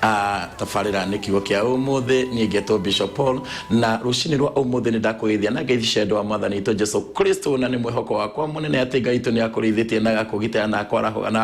Tabarĩra nĩ kiugo kĩa ũmũthĩ. Niĩ ngetwo Bishop Paul, na rũcinĩ rwa ũmũthĩ nĩ ndakũgeithia na ngeithi cia wendo wa Mwathani witũ Jesu Kristo, na nĩ mwĩhoko wakwa mũnene atĩ Ngai witũ nĩ akũrĩithĩtie na agakũgitĩra na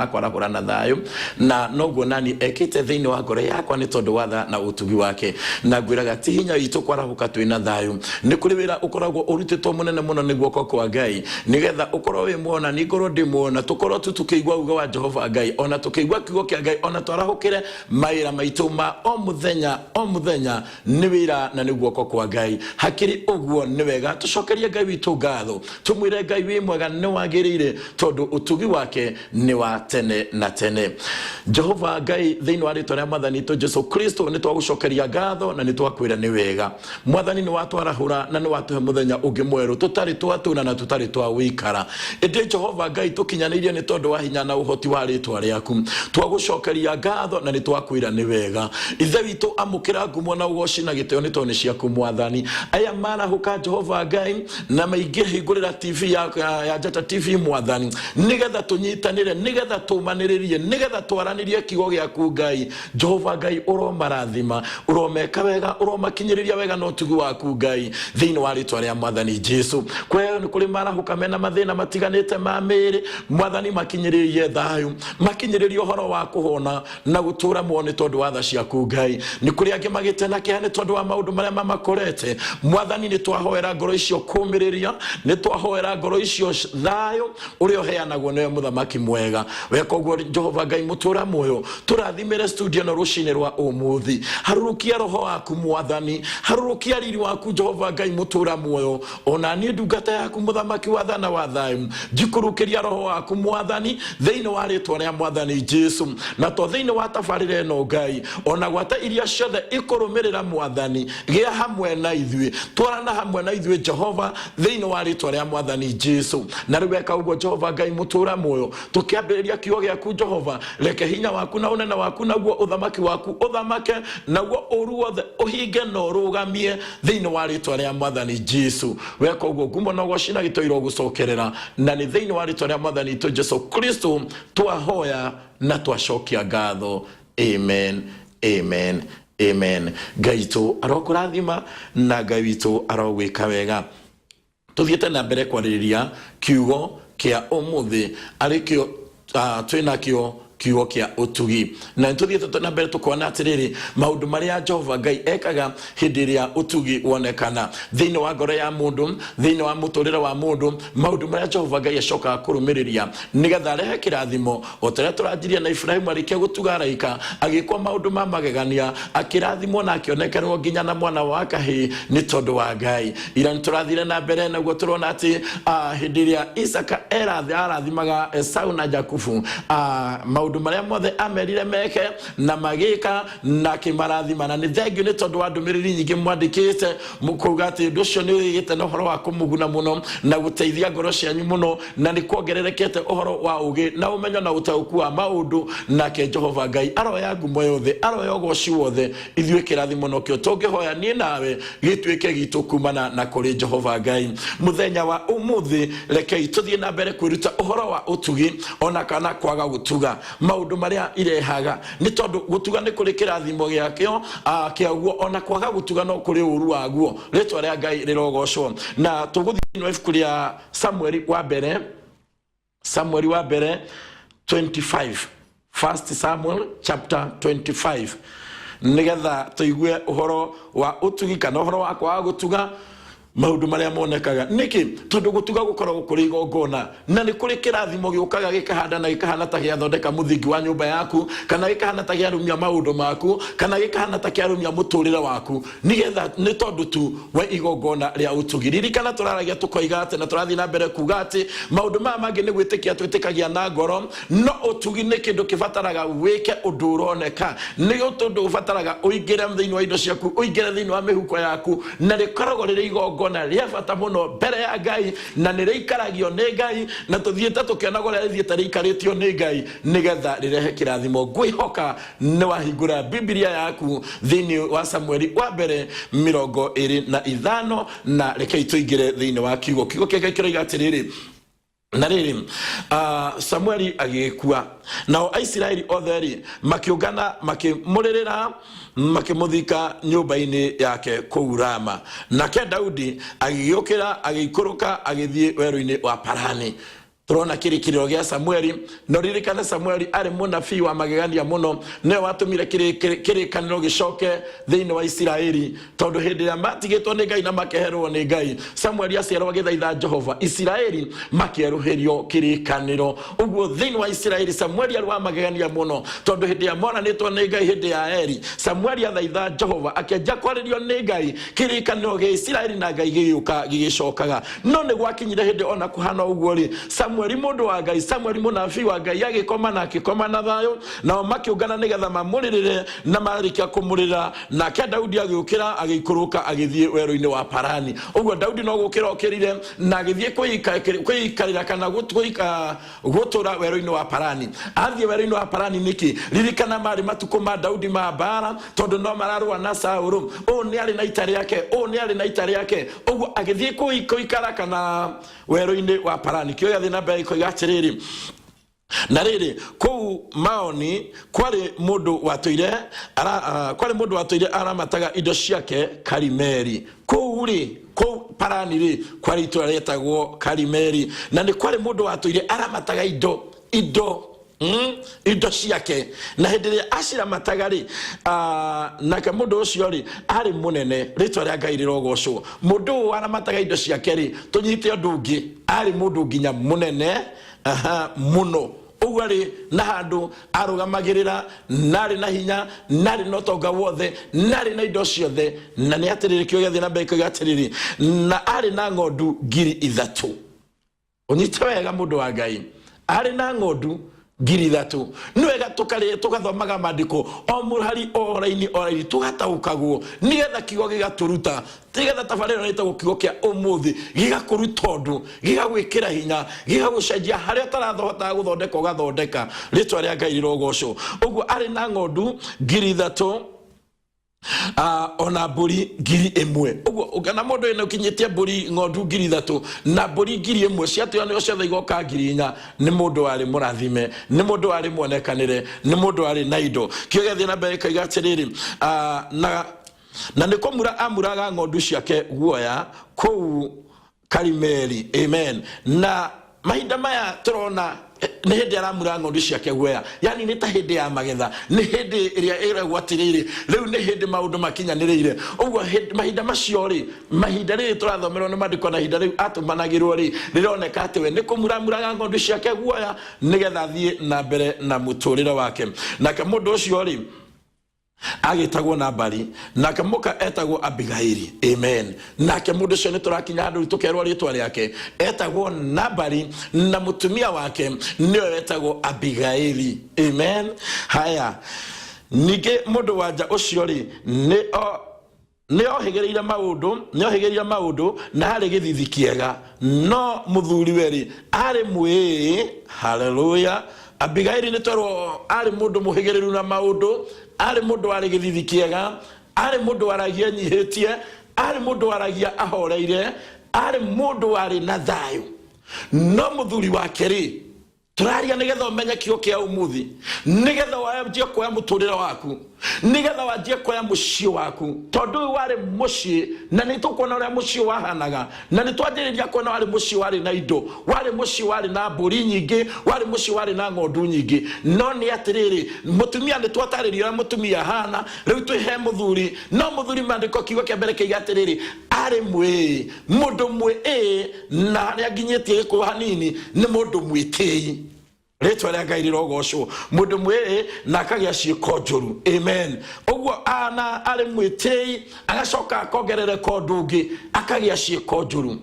akwarahũra na thayũ, na noguo nani ekĩte thĩinĩ wa ngoro yakwa nĩ tondũ wa tha na ũtugi wake. Na ngwĩraga ti hinya witũ kwarahũka twĩ na thayũ, nĩ kũrĩ wĩra ũkoragwo ũrutĩtwo mũnene mũno nĩ guoko kwa Ngai nĩgetha ũkorwo wĩ muoyo na niĩ ngorwo ndĩ muoyo, na tũkorwo tu tũkĩigua uge wa Jehova Ngai, ona tũkĩigua kiugo kĩa Ngai, ona twarahũkĩre mawĩra maitũ ma o mũthenya o mũthenya, nĩ wĩra na nĩ guoko kwa Ngai. Hakĩrĩ ũguo, nĩ wega tũcokerie Ngai witũ ngatho, tũmwĩre Ngai wĩ mwega, nĩ wagĩrĩire, tondũ ũtugi wake nĩ wa tene na tene. Jehova Ngai, thĩinĩ wa rĩtwa rĩa Mwathani witũ Jesu Kristo, nĩ twagũcokeria ngatho na nĩ twakwĩra nĩ wega. Mwathani, nĩ watwarahũra na nĩ watũhe mũthenya ũngĩ mwerũ tũtarĩ twatũna na tũtarĩ twawĩikara. Ĩndĩ Jehova Ngai, tũkinyanĩirie nĩ tondũ wa hinya na ũhoti wa rĩtwa rĩaku. Twagũcokeria ngatho na nĩ twakwĩra nĩ wega. Ithe witũ, amũkĩra ngumo na ũgoci na gĩtĩo nĩ tondũ nĩ ciaku Mwathani. Aya marahũka, Jehova Ngai, na maingĩhingũrĩra TV ya Njata TV, Mwathani, nĩgetha tũnyitanĩre, nĩgetha tũmanĩrĩrie, nĩgetha twaranĩrie kiugo gĩaku Ngai. Jehova Ngai, ũromarathima, ũromeka wega, ũromakinyĩrĩria wega na ũtugi waku Ngai, thĩinĩ wa rĩtwa rĩa Mwathani Jesu. Kwe nĩ kũrĩ marahũka mena mathĩna matiganĩte ma mĩĩrĩ, Mwathani, makinyĩrĩrie thayũ, makinyĩrĩrie ũhoro wa kũhona na gũtũra muoyo nĩ tondũ wa tha ciaku Ngai. Nĩ kũrĩ angĩ magĩte na kĩeha nĩ tondũ wa maũndũ marĩa mamakorete, Mwathani, nĩ twahoera ngoro icio kũmĩrĩria, nĩ twahoera ngoro icio thayũ ũrĩa ũheanagwo nĩwe mũthamaki mwega. Weka ũguo, Jehova Ngai mũtũra muoyo, tũrathimĩre studio ĩno rũcinĩ rwa ũmũthĩ. Harũrũkia roho waku Mwathani, harũrũkia riri waku Jehova Ngai mũtũra muoyo. Ona niĩ ndungata yaku, mũthamaki wa tha na wa thayũ, njikũrũkĩria roho waku Mwathani, thĩinĩ wa rĩtwa rĩa Mwathani Jesu. Na to thĩinĩ wa tabarĩra ĩno Ngai, ona gwata iria ciothe ikũrũmĩrĩra, Mwathani, gĩa hamwe na ithuĩ, twarana hamwe na ithuĩ Jehova, thĩinĩ wa rĩtwa rĩa Mwathani Jesu. Na rĩu weka ũguo, Jehova Ngai mũtũra muoyo, tũkĩambĩrĩria kiugo gĩaku Jehova, reke hinya waku na ũnene waku naguo ũthamaki waku ũthamake, naguo ũru wothe ũhinge na ũrũgamie thĩinĩ wa rĩtwa rĩa Mwathani Jesu. Weka ũguo, ngumo na ũgoci na gĩtũiro gũcokerera, na nĩ thĩinĩ wa rĩtwa rĩa Mwathani witũ Jesu Kristo twahoya na twacokia ngatho. Amen, amen, amen. Ngai witũ arokũrathima na Ngai witũ arogwĩka wega. Tũthiĩte na mbere kwarĩrĩria kiugo kĩa ũmũthĩ, arĩ kĩo twĩnakĩo kiugo kĩa ũtugi, na nĩtũthiĩte na mbere tũkona atĩrĩrĩ, maũndũ marĩa Jehova Ngai ekaga hĩndĩ ĩrĩa ũtugi wonekana thĩinĩ wa ngoro ya mũndũ, thĩinĩ wa mũtũrĩre wa mũndũ, maũndũ marĩa Jehova Ngai acokaga kũrũmĩrĩria nĩgetha arehe kĩrathimo, o ta ũrĩa tũranjirie na Ibrahimu arĩkia gũtuga araika, agĩkwo maũndũ ma magegania, akĩrathimwo na akĩonekerwo nginya na mwana wa kahĩĩ nĩ tondũ wa Ngai. Ira nĩtũrathire na mbere naguo tũrona atĩ hĩndĩ ĩrĩa Isaka arathimaga Esau na Jakubu, maũndũ marĩa mothe amerire meke na magĩka na akĩmarathima. Na nĩ thengiũ nĩ tondũ wa ndũmĩrĩri nyingĩ mwandĩkĩte mũkauga atĩ ũndũ ũcio nĩ ũgĩte na ũhoro wa kũmũguna mũno na gũteithia ngoro cianyu mũno, na nĩ kuongererekete ũhoro wa ũgĩ na ũmenyo na ũtaũku wa maũndũ. Nake Jehova Ngai aroya ngumo yothe, aroya ũgoci wothe. Ithuĩ kĩrathimo nokĩo tũngĩhoya niĩ nawe gĩtuĩke gitũ kumana na kũrĩ Jehova Ngai. Mũthenya wa ũmũthĩ, rekei tũthiĩ na mbere kwĩruta ũhoro wa ũtugi ona kana kwaga gũtuga, maũndũ marĩa irehaga, nĩ tondũ gũtuga nĩ kũrĩ kĩrathimo gĩakĩo kĩaguo, ona kwaga gũtuga no kũrĩ ũru waguo. Rĩtwa rĩa Ngai rĩrogocwo. Na tũgũthiĩ thĩinĩ wa ibuku rĩa Samueli wa mbere, Samueli wa mbere 25, First Samuel chapter 25, nĩgetha tũigue ũhoro wa ũtugi kana ũhoro wa kwaga gũtuga, maũndũ marĩa monekaga. Nĩkĩ? Tondũ gũtuga gũkoragwo kũrĩ igongona, na nĩ kũrĩ kĩrathimo gĩũkaga gĩkahanda na gĩkahana ta gĩathondeka mũthingi wa nyũmba yaku, kana gĩkahana ta gĩarũmia maũndũ maku, kana gĩkahana ta kĩarũmia mũtũrĩre waku, nĩgetha nĩ tondũ tu wa igongona rĩa ũtugi. Ririkana tũraragia tũkoiga atĩ, na tũrathiĩ na mbere kuga atĩ, maũndũ maya mangĩ nĩ gwĩtĩkia twĩtĩkagia na ngoro, no ũtugi nĩ kĩndũ kĩbataraga wĩke ũndũ ũroneka, nĩ ũndũ ũbataraga ũingĩre thĩinĩ wa indo ciaku, ũingĩre thĩinĩ wa mĩhuko yaku, na rĩkoragwo rĩrĩ igongona rĩa bata mũno mbere ya Ngai, na nĩ rĩikaragio nĩ Ngai, na tũthiĩte tũkĩonaga ũrĩa rĩthiĩte rĩikarĩtio nĩ Ngai nĩgetha rĩrehe kĩrathimo. Ngwĩhoka nĩ wahingũra Bibilia yaku thĩinĩ wa Samueli wa mbere 25, na rekei tũingĩre thĩinĩ wa kiugo. Kiugo kĩa Ngai kĩroiga atĩrĩrĩ. Na rĩrĩ, Samueli agĩgĩkua, nao Aisiraeli othe rĩ makĩũngana makĩmũrĩrĩra, makĩmũthika nyũmba-inĩ yake kũu Rama. Nake Daudi agĩgĩũkĩra, agĩikũrũka agĩthiĩ werũ-inĩ wa Parani. Tũrona kĩrĩkĩrĩro gĩa Samueli. No ririkane Samueli arĩ mũnabii wa magegania mũno, nĩwe watũmire kĩrĩkanĩro gĩcoke thĩinĩ wa Isiraeli, tondũ hĩndĩ ĩrĩa matigĩtwo nĩ Ngai na makeherwo nĩ Ngai, Samueli aciarwo agĩthaitha Jehova, Isiraeli makĩerũhĩrio kĩrĩkanĩro. Ũguo thĩinĩ wa Isiraeli Samueli arĩ wa magegania mũno, tondũ hĩndĩ ĩrĩa moranĩtwo nĩ Ngai hĩndĩ ya Eli, Samueli athaitha Jehova, akĩanjia kwarĩrio nĩ Ngai, kĩrĩkanĩro gĩa Isiraeli na Ngai gĩgĩũka gĩgĩcokaga. No nĩ gwakinyire hĩndĩ ona kũhana ũguo rĩ, Samueli mũndũ wa Ngai, Samueli mũnabii wa Ngai, agĩkoma na akĩkoma na thayũ, nao makĩũngana nĩgetha mamũrĩrĩre, na marĩkia kũmũrĩra, nake Daudi agĩũkĩra agĩikũrũka agĩthiĩ werũ-inĩ wa Parani. Ũguo Daudi no gũkĩra okĩrire na agĩthiĩ kwĩikarĩra kana gũtũra werũ-inĩ wa Parani. Athiĩ werũ-inĩ wa Parani nĩkĩ? Ririkana marĩ matukũ ma Daudi ma mbara, tondũ no mararũa na Saũlũ. Ũũ nĩ arĩ na ita rĩake, ũũ nĩ arĩ na ita rĩake. Ũguo agĩthiĩ kũikara kana werũ-inĩ wa Parani. Kĩo gĩathiĩ na mbere gĩkoiga atĩrĩrĩ, na rĩrĩ, kũu Maoni kwarĩ mũndũ watũire kwarĩ mũndũ watũire aramataga indo ciake Karimeli. Kũu rĩ, kũu Parani rĩ, kwarĩ itũra rĩetagwo Karimeli, na nĩ kwarĩ mũndũ watũire aramataga indo indo indo ciake, na hĩndĩ ĩrĩa aciramataga rĩ, nake mũndũ ũcio rĩ arĩ mũnene. Rĩtwa rĩa Ngai rĩrogocwo. Mũndũ ũyũ aramataga indo ciake rĩ, tũnyite ũndũ ũngĩ, arĩ mũndũ nginya mũnene, aha, mũno. Ũguo arĩ na handũ arũgamagĩrĩra, na arĩ na hinya, na arĩ na ũtonga wothe, na arĩ na indo ciothe. Na nĩ atĩrĩrĩ, kĩo gĩathiĩ na mbere gĩkoiga atĩrĩrĩ, na arĩ na ng'ondu 3,000. Ũnyite wega, mũndũ wa Ngai, arĩ na ng'ondu 3,000. Nĩ wega tũgathomaga maandĩko o mũhari, o raini, o raini, tũgataũkagwo, nĩgetha kiugo gĩgatũruta, nĩgetha tabarĩra ĩno ĩtagwo Kiugo kĩa Ũmũthĩ gĩgakũruta ũndũ, gĩgagwĩkĩra hinya, gĩgagũcenjia harĩa ũtarahotaga gũthondeka ũgathondeka. Rĩtwa rĩa Ngai rĩrogocwo. Ũguo arĩ na ng'ondu 3,000, ona mbũri 1,000. Ũguo ũngĩona mũndũ wĩna ũkinyĩtie mbũri ng'ondu 3,000 na mbũri 1,000, ciatuanĩrwo ciothe igoka 4,000, nĩ mũndũ warĩ mũrathime, nĩ mũndũ warĩ muonekanĩre, nĩ mũndũ warĩ na indo. Kĩo gĩathiĩ na mbere gĩkoiga atĩrĩrĩ, na nĩ kũmura amuraga ng'ondu ciake guoya kũu Karimeli. Amen. Na mahinda maya tũrona nĩ hĩndĩ aramura ng'ondu ciake guoya, yani nĩ ta hĩndĩ ya magetha, nĩ hĩndĩ ĩrĩa ĩragwo atĩrĩrĩ, rĩu nĩ hĩndĩ maũndũ makinyanĩrĩire. Ũguo mahinda macio rĩ, mahinda rĩrĩ tũrathomerwo nĩ maandĩko na ihinda rĩu atũmanagĩrwo rĩ, rĩroneka atĩ we nĩ kũmuramuraga ng'ondu ciake guoya nĩgetha athiĩ na mbere na mũtũrĩre wake. Nake mũndũ ũcio rĩ agĩtagwo Nabali, nake mũka etagwo Abigaili. Amen. Nake mũndũ ũcio nĩ tũrakinya handũ rĩu tũkerwo rĩtwa rĩake, etagwo Nabali, na mũtumia wake nĩwe wetagwo Abigaili. Amen. Haya, ningĩ mũndũ wa nja ũcio rĩ, nĩ o nĩ ohĩgĩrĩire maũndũ, nĩ ohĩgĩrĩire maũndũ na arĩ gĩthithi kĩega, no mũthuriwe rĩ arĩ mwĩĩ. Haleluya. Abigaili nĩ twerwo arĩ mũndũ mũhĩgĩrĩru na maũndũ, arĩ mũndũ warĩ gĩthithi kĩega, arĩ mũndũ waragia enyihĩtie, arĩ mũndũ waragia ahoreire, arĩ mũndũ warĩ na thayũ, no mũthuri wake rĩ, tũraria nĩgetha ũmenye kiugo kĩa ũmũthĩ, nĩgetha wanjie kuoya mũtũrĩre waku, nĩgetha wanjie kuoya mũciĩ waku, tondũ ũyũ warĩ mũciĩ, na nĩ tũkuona ũrĩa mũciĩ wahanaga, na nĩ twanjĩrĩria kuona warĩ mũciĩ warĩ na indo, warĩ mũciĩ warĩ na mbũri nyingĩ, warĩ mũciĩ warĩ na ng'ondu nyingĩ. No nĩ atĩrĩrĩ, mũtumia nĩ twatarĩria ũrĩa mũtumia ahana, rĩu twĩ he mũthuri. No mũthuri, maandĩko kiugo kĩa mbere kĩiga atĩrĩrĩ, arĩ mwĩĩ, mũndũ mwĩĩ, na harĩa nginyĩtie Gĩkũyũ hanini nĩ mũndũ mwĩtĩi. Rĩtwa rĩa Ngai rĩrogocwo. Mũndũ mwĩĩ na akagĩa ciĩko njũru. Amen. Ũguo ana arĩ mwĩtĩi, agacoka akongerereka ũndũ ũngĩ, akagĩa ciĩko njũru.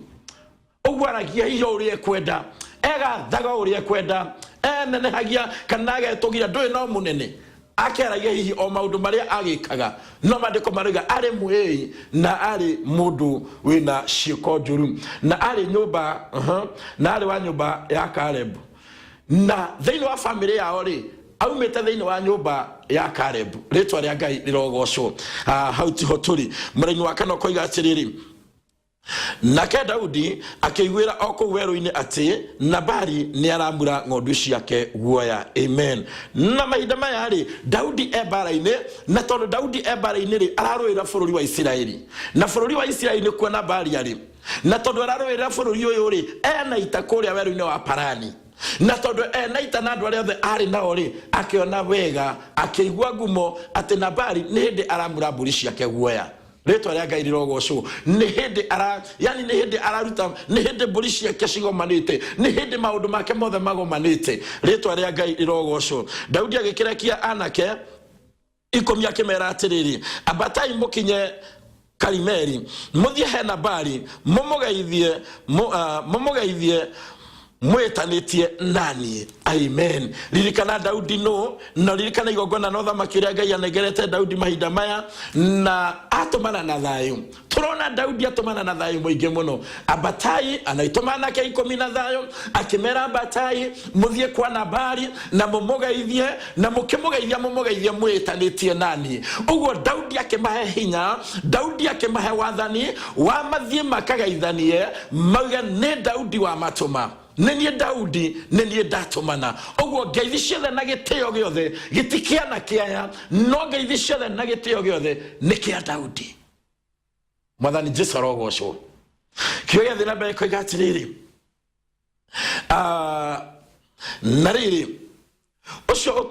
Ũguo aragia hihi o ũrĩa ekwenda, egathaga o ũrĩa ekwenda, enenehagia kana agetũgira, ndũĩ no mũnene, akĩaragia hihi o maũndũ marĩa agĩkaga. No maandĩko maroiga arĩ mwĩĩ na arĩ mũndũ wĩna ciĩko njũru, na arĩ nyũmba, na arĩ wa nyũmba ya Caleb. Na thĩinĩ wa famĩlĩ yao rĩ, aumĩte thĩinĩ wa nyũmba ya Caleb. Rĩtwa rĩa Ngai rĩrogocwo. Hau tiho tũrĩ. Mũraini wa kana ũkoiga atĩrĩrĩ, Nake Daudi akĩiguĩra o kũu werũ-inĩ atĩ Nabali nĩ aramura ng'ondu ciake guoya. Amen. Na mahinda maya rĩ, Daudi e mbara-inĩ, na tondũ Daudi e mbara-inĩ rĩ, ararũĩra bũrũri wa Isiraeli, na bũrũri wa Isiraeli nĩkuo Nabali arĩ. Na tondũ ararũĩra bũrũri ũyũ rĩ, ena ita kũrĩa werũ-inĩ wa Parani. Na tondũ ena ita na andũ arĩa othe arĩ nao rĩ, akĩona wega, akĩigua ngumo atĩ Nabali nĩ hĩndĩ aramura mbũri ciake guoya. Rĩtwa rĩa Ngai rĩrogocwo. Nĩ hĩndĩ ara, yani nĩ hĩndĩ araruta, nĩ hĩndĩ mbũri ciake cigomanĩte, nĩ hĩndĩ maũndũ make mothe magomanĩte. Rĩtwa rĩa Ngai rĩrogocwo. Daudi agĩkĩrekia anake 10 akĩmera atĩrĩrĩ, ambatai mũkinye Karimeli, mũthiĩ he Nabali, mũmũgeithie, mũmũgeithie mwĩtanĩtie naniĩ. Amen. Ririkana Daudi nũ, na ririkana igongona na ũthamaki ũrĩa Ngai anengerete Daudi mahinda maya, na atũmana na thayũ. Tũrona Daudi atũmana na thayũ mũingĩ mũno. Ambatai, anaitũma anake 10 na thayũ, akĩmera ambatai mũthiĩ kwa Nabali na mũmũgeithie, na mũkĩmũgeithia mũmũgeithie mwĩtanĩtie naniĩ. Ũguo Daudi akĩmahe hinya, Daudi akĩmahe wathani wa mathiĩ makageithanie, mauge nĩ Daudi wamatũma, nĩ niĩ Daudi, nĩ niĩ ndatũmana. Ũguo ngeithi ciothe na gĩtĩo gĩothe gĩtikĩana kĩaya, no ngeithi ciothe na gĩtĩo gĩothe nĩ kĩa Daudi. Mwathani Jesu arogocwo. Kĩo gĩathiĩ na mbere koiga atĩrĩrĩ, na rĩrĩ ũcio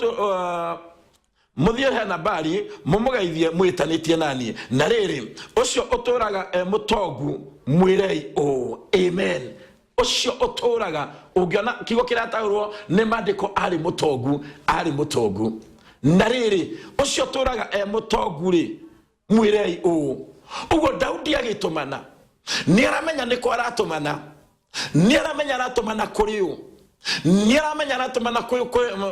mũthiĩ he Nabali mũmũgeithie mwĩtanĩtie naniĩ. Na rĩrĩ ũcio ũtũraga e mũtongu mwĩrei ũũ. Amen. Ũcio ũtũraga, ũngĩona kiugo kĩrataũrwo nĩ maandĩko, arĩ mũtongu, arĩ mũtongu. Na rĩrĩ ũcio ũtũraga e mũtongu rĩ, mwĩrei ũũ. Ũguo Daudi agĩtũmana, nĩ aramenya nĩkũ aratũmana, nĩ aramenya aratũmana kũrĩ ũ, nĩ aramenya aratũmana kwĩ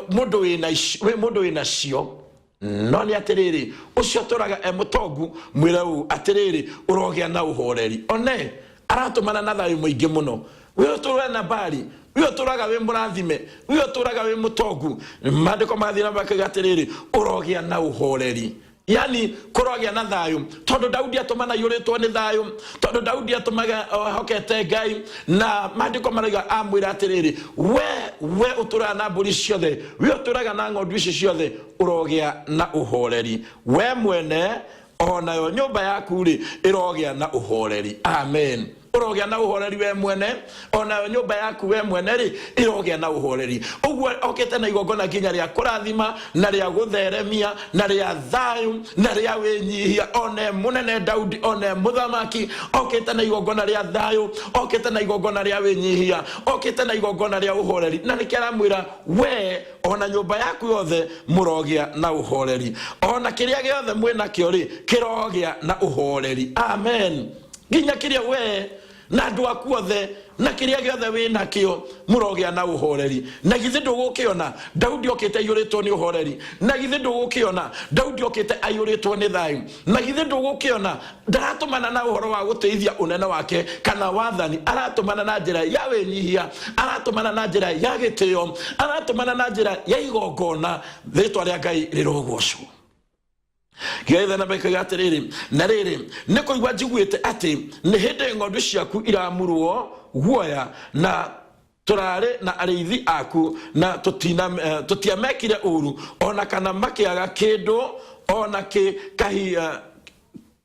mũndũ wĩna ici, wĩ mũndũ wĩna cio. No nĩ atĩrĩrĩ, ũcio ũtũraga e mũtongu mwĩre ũũ, atĩrĩrĩ ũrogĩa na ũhoreri. One aratũmana na thayũ mũingĩ mũno. We ũtũraga na Nabali, we ũtũraga wĩ mũrathime, we ũtũraga wĩ mũtongu. Maandĩko magathiĩ na mbere makoiga atĩrĩrĩ, ũrogĩa na ũhoreri. Yani kũrogĩa na thayũ, tondũ Daudi atũmana aiyũrĩtwo nĩ thayũ, tondũ Daudi atũmaga ehokete Ngai, na maandĩko marauga amwĩra atĩrĩrĩ, we ũtũraga na mbũri ciothe, we ũtũraga na ng'ondu ici ciothe, ũrogĩa na ũhoreri. We mwene onayo nyũmba yaku rĩ, ĩrogĩa na ũhoreri. Amen. Ũrogĩa na ũhoreri we mwene, onayo nyũmba yaku we mwene rĩ, ĩrogĩa na ũhoreri. Ũguo okĩte na igongona nginya rĩa kũrathima na rĩa gũtheremia na rĩa thayũ na rĩa wĩnyihia. One mũnene Daudi, one mũthamaki, okĩte na igongona rĩa thayũ, okĩte na igongona rĩa wĩnyihia, okĩte na igongona rĩa ũhoreri. Na nĩkĩo aramwĩra we ona nyũmba yaku yothe mũrogĩa na ũhoreri, ona kĩrĩa gĩothe mwĩnakĩo rĩ, kĩrogĩa na ũhoreri. Amen. Nginya kĩrĩa we na andũ aku othe na kĩrĩa gĩothe wĩnakĩo mũrogĩa na ũhoreri. Na githĩ ndũgũkĩona Daudi okĩte aiyũrĩtwo nĩ ũhoreri? Na githĩ ndũgũkĩona Daudi okĩte aiyũrĩtwo nĩ thayũ? Na githĩ ndũgũkĩona ndaratũmana na ũhoro wa gũtĩithia ũnene wake kana wathani? Aratũmana na njĩra ya wĩnyihia, aratũmana na njĩra ya gĩtĩo, aratũmana na njĩra ya igongona. Rĩtwa rĩa Ngai rĩrogocwo. Gĩaithe na maikoiga atĩrĩrĩ, na rĩrĩ nĩ kũigua njiguĩte atĩ nĩ hĩndĩ ng'ondu ciaku iramurwo guoya, na tũrarĩ na arĩithi aku na tũtiamekire ũru, ona kana makĩaga kĩndũ ona kĩ kahi,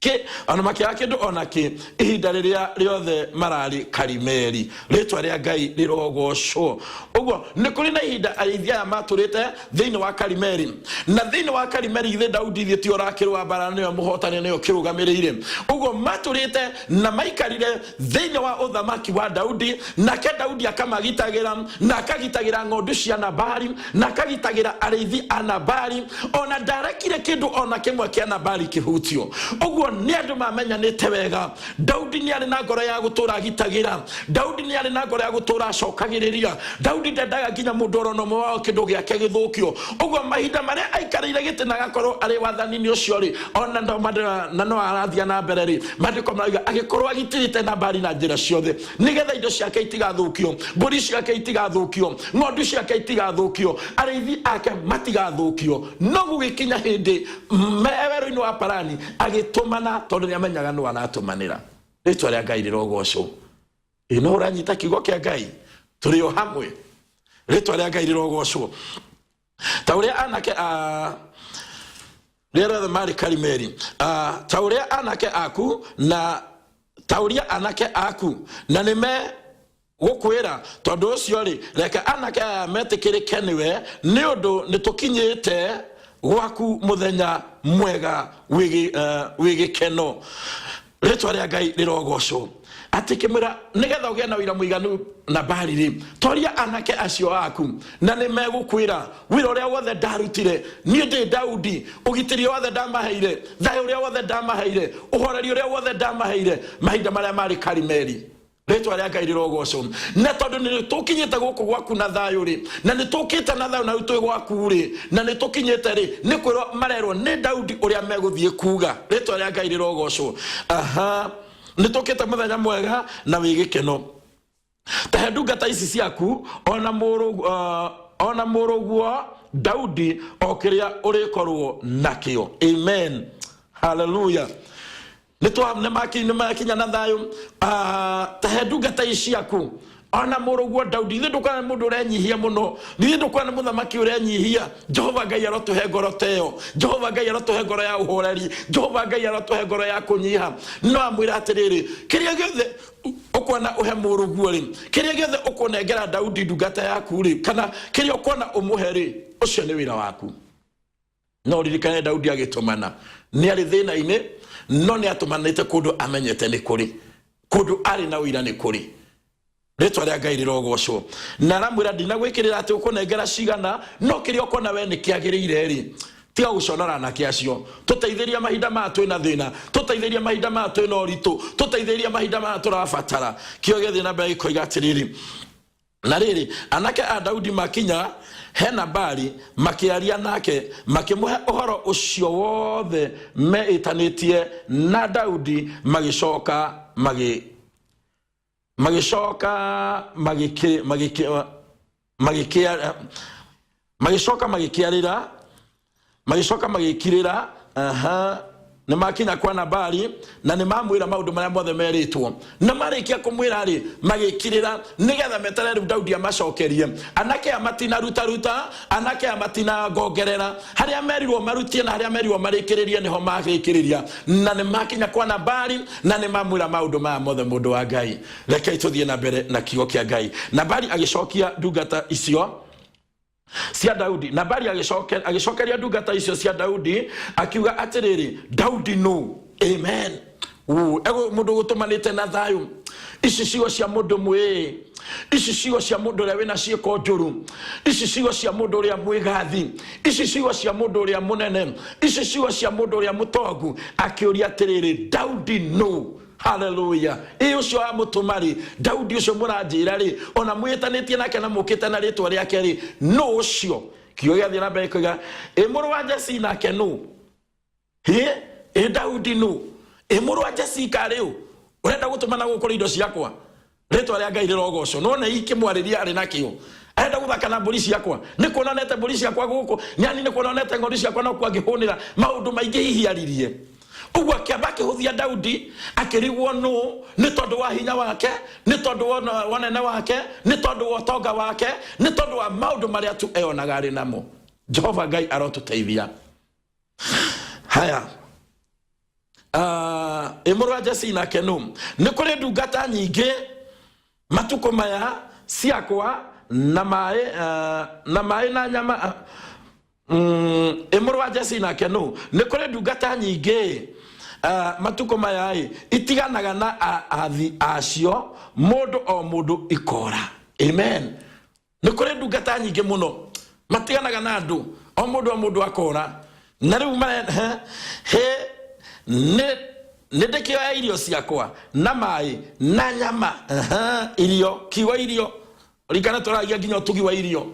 kĩ, ona makĩaga kĩndũ ona kĩ ihinda rĩrĩa rĩothe mararĩ Karimeli. Rĩtwa rĩa Ngai rĩrogocwo. Ũguo nĩ kũrĩ na ihinda arĩithi aya matũrĩte thĩinĩ wa Karimeli, na thĩinĩ wa Karimeli githĩ Daudi ithuĩ ti ũrakĩrũa mbara, nĩwe mũhotani, nĩwe ũkĩrũgamĩrĩire. Ũguo matũrĩte na maikarire thĩinĩ wa ũthamaki wa Daudi, nake Daudi akamagitagĩra, na akagitagĩra ng'ondu cia Nabali, na akagitagĩra arĩithi a Nabali, ona ndarekire kĩndũ ona kĩmwe kĩa Nabali kĩhutio. Ũguo nĩ andũ mamenyanĩte wega. Daudi nĩ arĩ na ngoro ya gũtũra agitagĩra. Daudi nĩ arĩ na ngoro ya gũtũra acokagĩrĩria. Daudi ndendaga nginya mũndũ orona ũmwe wao kĩndũ gĩake gĩthũkio. Ũguo mahinda marĩa aikarĩire gĩtĩ na agakorwo arĩ wathani-inĩ ũcio rĩ, ona no na no arathiĩ na mbere rĩ, maandĩko marauga agĩkorwo agitĩrĩte Nabali na njĩra ciothe, nĩgetha indo ciake itigathũkio, mbũri ciake itigathũkio, ng'ondu ciake itigathũkio, arĩithi ake matigathũkio. No gũgĩkinya hĩndĩ me werũ-inĩ wa Parani agĩtũmana, tondũ nĩ amenyaga nũ aratũmanĩra. Rĩtwa rĩa Ngai rĩrogocwo. Ĩ no ũranyita kiugo kĩa Ngai, tũrĩ o hamwe. Rĩtwa rĩa Ngai rĩrogocwo. Ta ũrĩa anake a rĩrĩa rĩothe marĩ Karimeli, ta ũrĩa anake aku na ta ũrĩa anake aku na nĩ me gũkwĩra. Tondũ ũcio rĩ, reke anake aya metĩkĩrĩke nĩwe, nĩ ũndũ nĩ tũkinyĩte gwaku mũthenya mwega wĩ gĩkeno. Rĩtwa rĩa Ngai rĩrogocwo. Atĩ kĩmwĩra nĩgetha ũgĩe na ũira mũiganu na Bali rĩ, toria anake acio aku na nĩ megũkwĩra wĩra ũrĩa wothe ndarutire niĩ ndĩ Daudi, ũgitĩri wothe ndamaheire, thayũ ũrĩa wothe ndamaheire, ũhoreri ũrĩa wothe ndamaheire mahinda marĩa marĩ Karimeli. Rĩtwa rĩa Ngai rĩrogocwo. Na tondũ nĩ tũkinyĩte gũkũ gwaku na thayũ rĩ, na nĩ tũkĩte na thayũ na rĩu twĩ gwaku rĩ, na nĩ tũkinyĩte rĩ, nĩ kwĩrwo marerwo nĩ Daudi ũrĩa megũthiĩ kuga. Rĩtwa rĩa Ngai rĩrogocwo. Aha, nĩ tũkĩte mũthenya mwega na wĩ gĩkeno. Tahe ndungata ici ciaku ona mũrũ ona mũrũguo Daudi o kĩrĩa ũrĩkorwo nakĩo. Amen, haleluya. Nĩ makinya na thayũ. Tahe ndungata ici ciaku ona mũrũguo Daudi. Ithuĩ ndũkona nĩ mũndũ ũrenyihia mũno, ithuĩ ndũkona nĩ mũthamaki ũrenyihia. Jehova Ngai arotũhe ngoro ta ĩyo. Jehova Ngai arotũhe ngoro ya ũhoreri. Jehova Ngai arotũhe ngoro ya kũnyiha. No amwĩra atĩrĩrĩ, kĩrĩa gĩothe ũkuona ũhe mũrũguo rĩ, kĩrĩa gĩothe ũkũnengera Daudi ndungata yaku rĩ, kana kĩrĩa ũkuona ũmũhe rĩ, ũcio nĩ wĩra waku. No ririkane Daudi agĩtũmana nĩ arĩ thĩna-inĩ, no nĩ atũmanĩte kũndũ amenyete nĩ kũrĩ kũndũ arĩ na ũira nĩ kũrĩ. Rĩtwa rĩa Ngai rĩrogocwo. Na aramwĩra ndinagwĩkĩrĩra atĩ ũkũnengera cigana, no kĩrĩa ũkona we nĩ kĩagĩrĩire rĩ, tiga gũconora anake acio. Tũteithĩria mahinda maya twĩna thĩna, tũteithĩria mahinda maya twĩna ũritũ, tũteithĩria mahinda maya tũrabatara. Kĩo gĩathiĩ na mbere gĩkoiga atĩrĩrĩ, na rĩrĩ, anake a Daudi makinya he Nabali, makĩaria nake, makĩmũhe ũhoro ũcio wothe meĩtanĩtie na Daudi, magĩcoka magĩ magĩcoka magĩkĩ magĩkĩ magĩkĩa magĩcoka magĩkĩarĩra, magĩcoka magĩkirĩra. Aha, nĩ makinya kwa Nabali na nĩ mamwĩra maũndũ marĩa mothe merĩtwo, na marĩkia kũmwĩra rĩ, magĩkirĩra nĩgetha meterere rĩu Daudi amacokerie. Anake aya matinarutaruta, anake aya matinangongerera harĩa merirwo marutie na harĩa merirwo marĩkĩrĩrie nĩho marĩkĩrĩria. Na nĩ makinya kwa Nabali na nĩ mamwĩra maũndũ maya mothe. Mũndũ wa Ngai, rekei tũthiĩ na mbere na kiugo kĩa Ngai. Nabali agĩcokia ndungata icio cia Daudi, Nabali agĩcokeria ndungata icio cia Daudi akiuga atĩrĩrĩ, Daudi nũ? Amen. Ego mũndũ gũtũmanĩte na thayũ. Ici ciugo cia mũndũ mwĩĩ, ici ciugo cia mũndũ ũrĩa wĩna ciĩko njũru, ici ciugo cia mũndũ ũrĩa mwĩgathi, ici ciugo cia mũndũ ũrĩa mũnene, ici ciugo cia mũndũ ũrĩa mũtongu, akĩũria atĩrĩrĩ, Daudi nũ? Haleluya. Ĩ ũcio wamũtũma rĩ, Daudi ũcio mũranjĩra rĩ, ona mwĩtanĩtie nake na mũkĩte na rĩtwa rĩake rĩ, nũ ũcio? Kiugo gĩathiĩ na mbere gĩkoiga, ĩ mũrũ wa Jesii nake nũ? Hĩ, ĩ Daudi nũ? Ĩ mũrũ wa Jesii karĩ ũ? Ũrenda gũtũmana gũkũ indo ciakwa? Rĩtwa rĩa Ngai rĩrogocwo. Nĩwona ikĩmwarĩria arĩ nakĩo, arenda gũthaka na mbũri ciakwa, nĩ kuona onete mbũri ciakwa gũkũ nyani, nĩ kuona onete ng'ondu ciakwa, no kuo angĩhũnĩra maũndũ maingĩ hihi aririe ũguo. Akĩamba akĩhũthia Daudi, akĩrigwo nũ, nĩ tondũ wa hinya wake, nĩ tondũ wa ũnene wake, nĩ tondũ wa ũtonga wake, nĩ tondũ wa maũndũ marĩa tu eyonaga arĩ namo. Jehova Ngai arotũteithia. Haya, ĩ mũrũ wa Jesii nake nũ? Nĩ kũrĩ ndungata nyingĩ matukũ maya ciakwa na maĩ, na maĩ na nyama. Ĩ mũrũ wa Jesii nake nũ? Nĩ kũrĩ ndungata nyingĩ matukũ maya ĩ itiganaga na athi acio, mũndũ o mũndũ ikora. Amen. Nĩ kũrĩ ndungata nyingĩ mũno matiganaga na andũ, o mũndũ o mũndũ akora, na rĩu he nĩ ndĩkĩoya irio ciakwa na maĩ na nyama. Aha, irio, kiugo irio, ririkana tũragia nginya ũtugi wa irio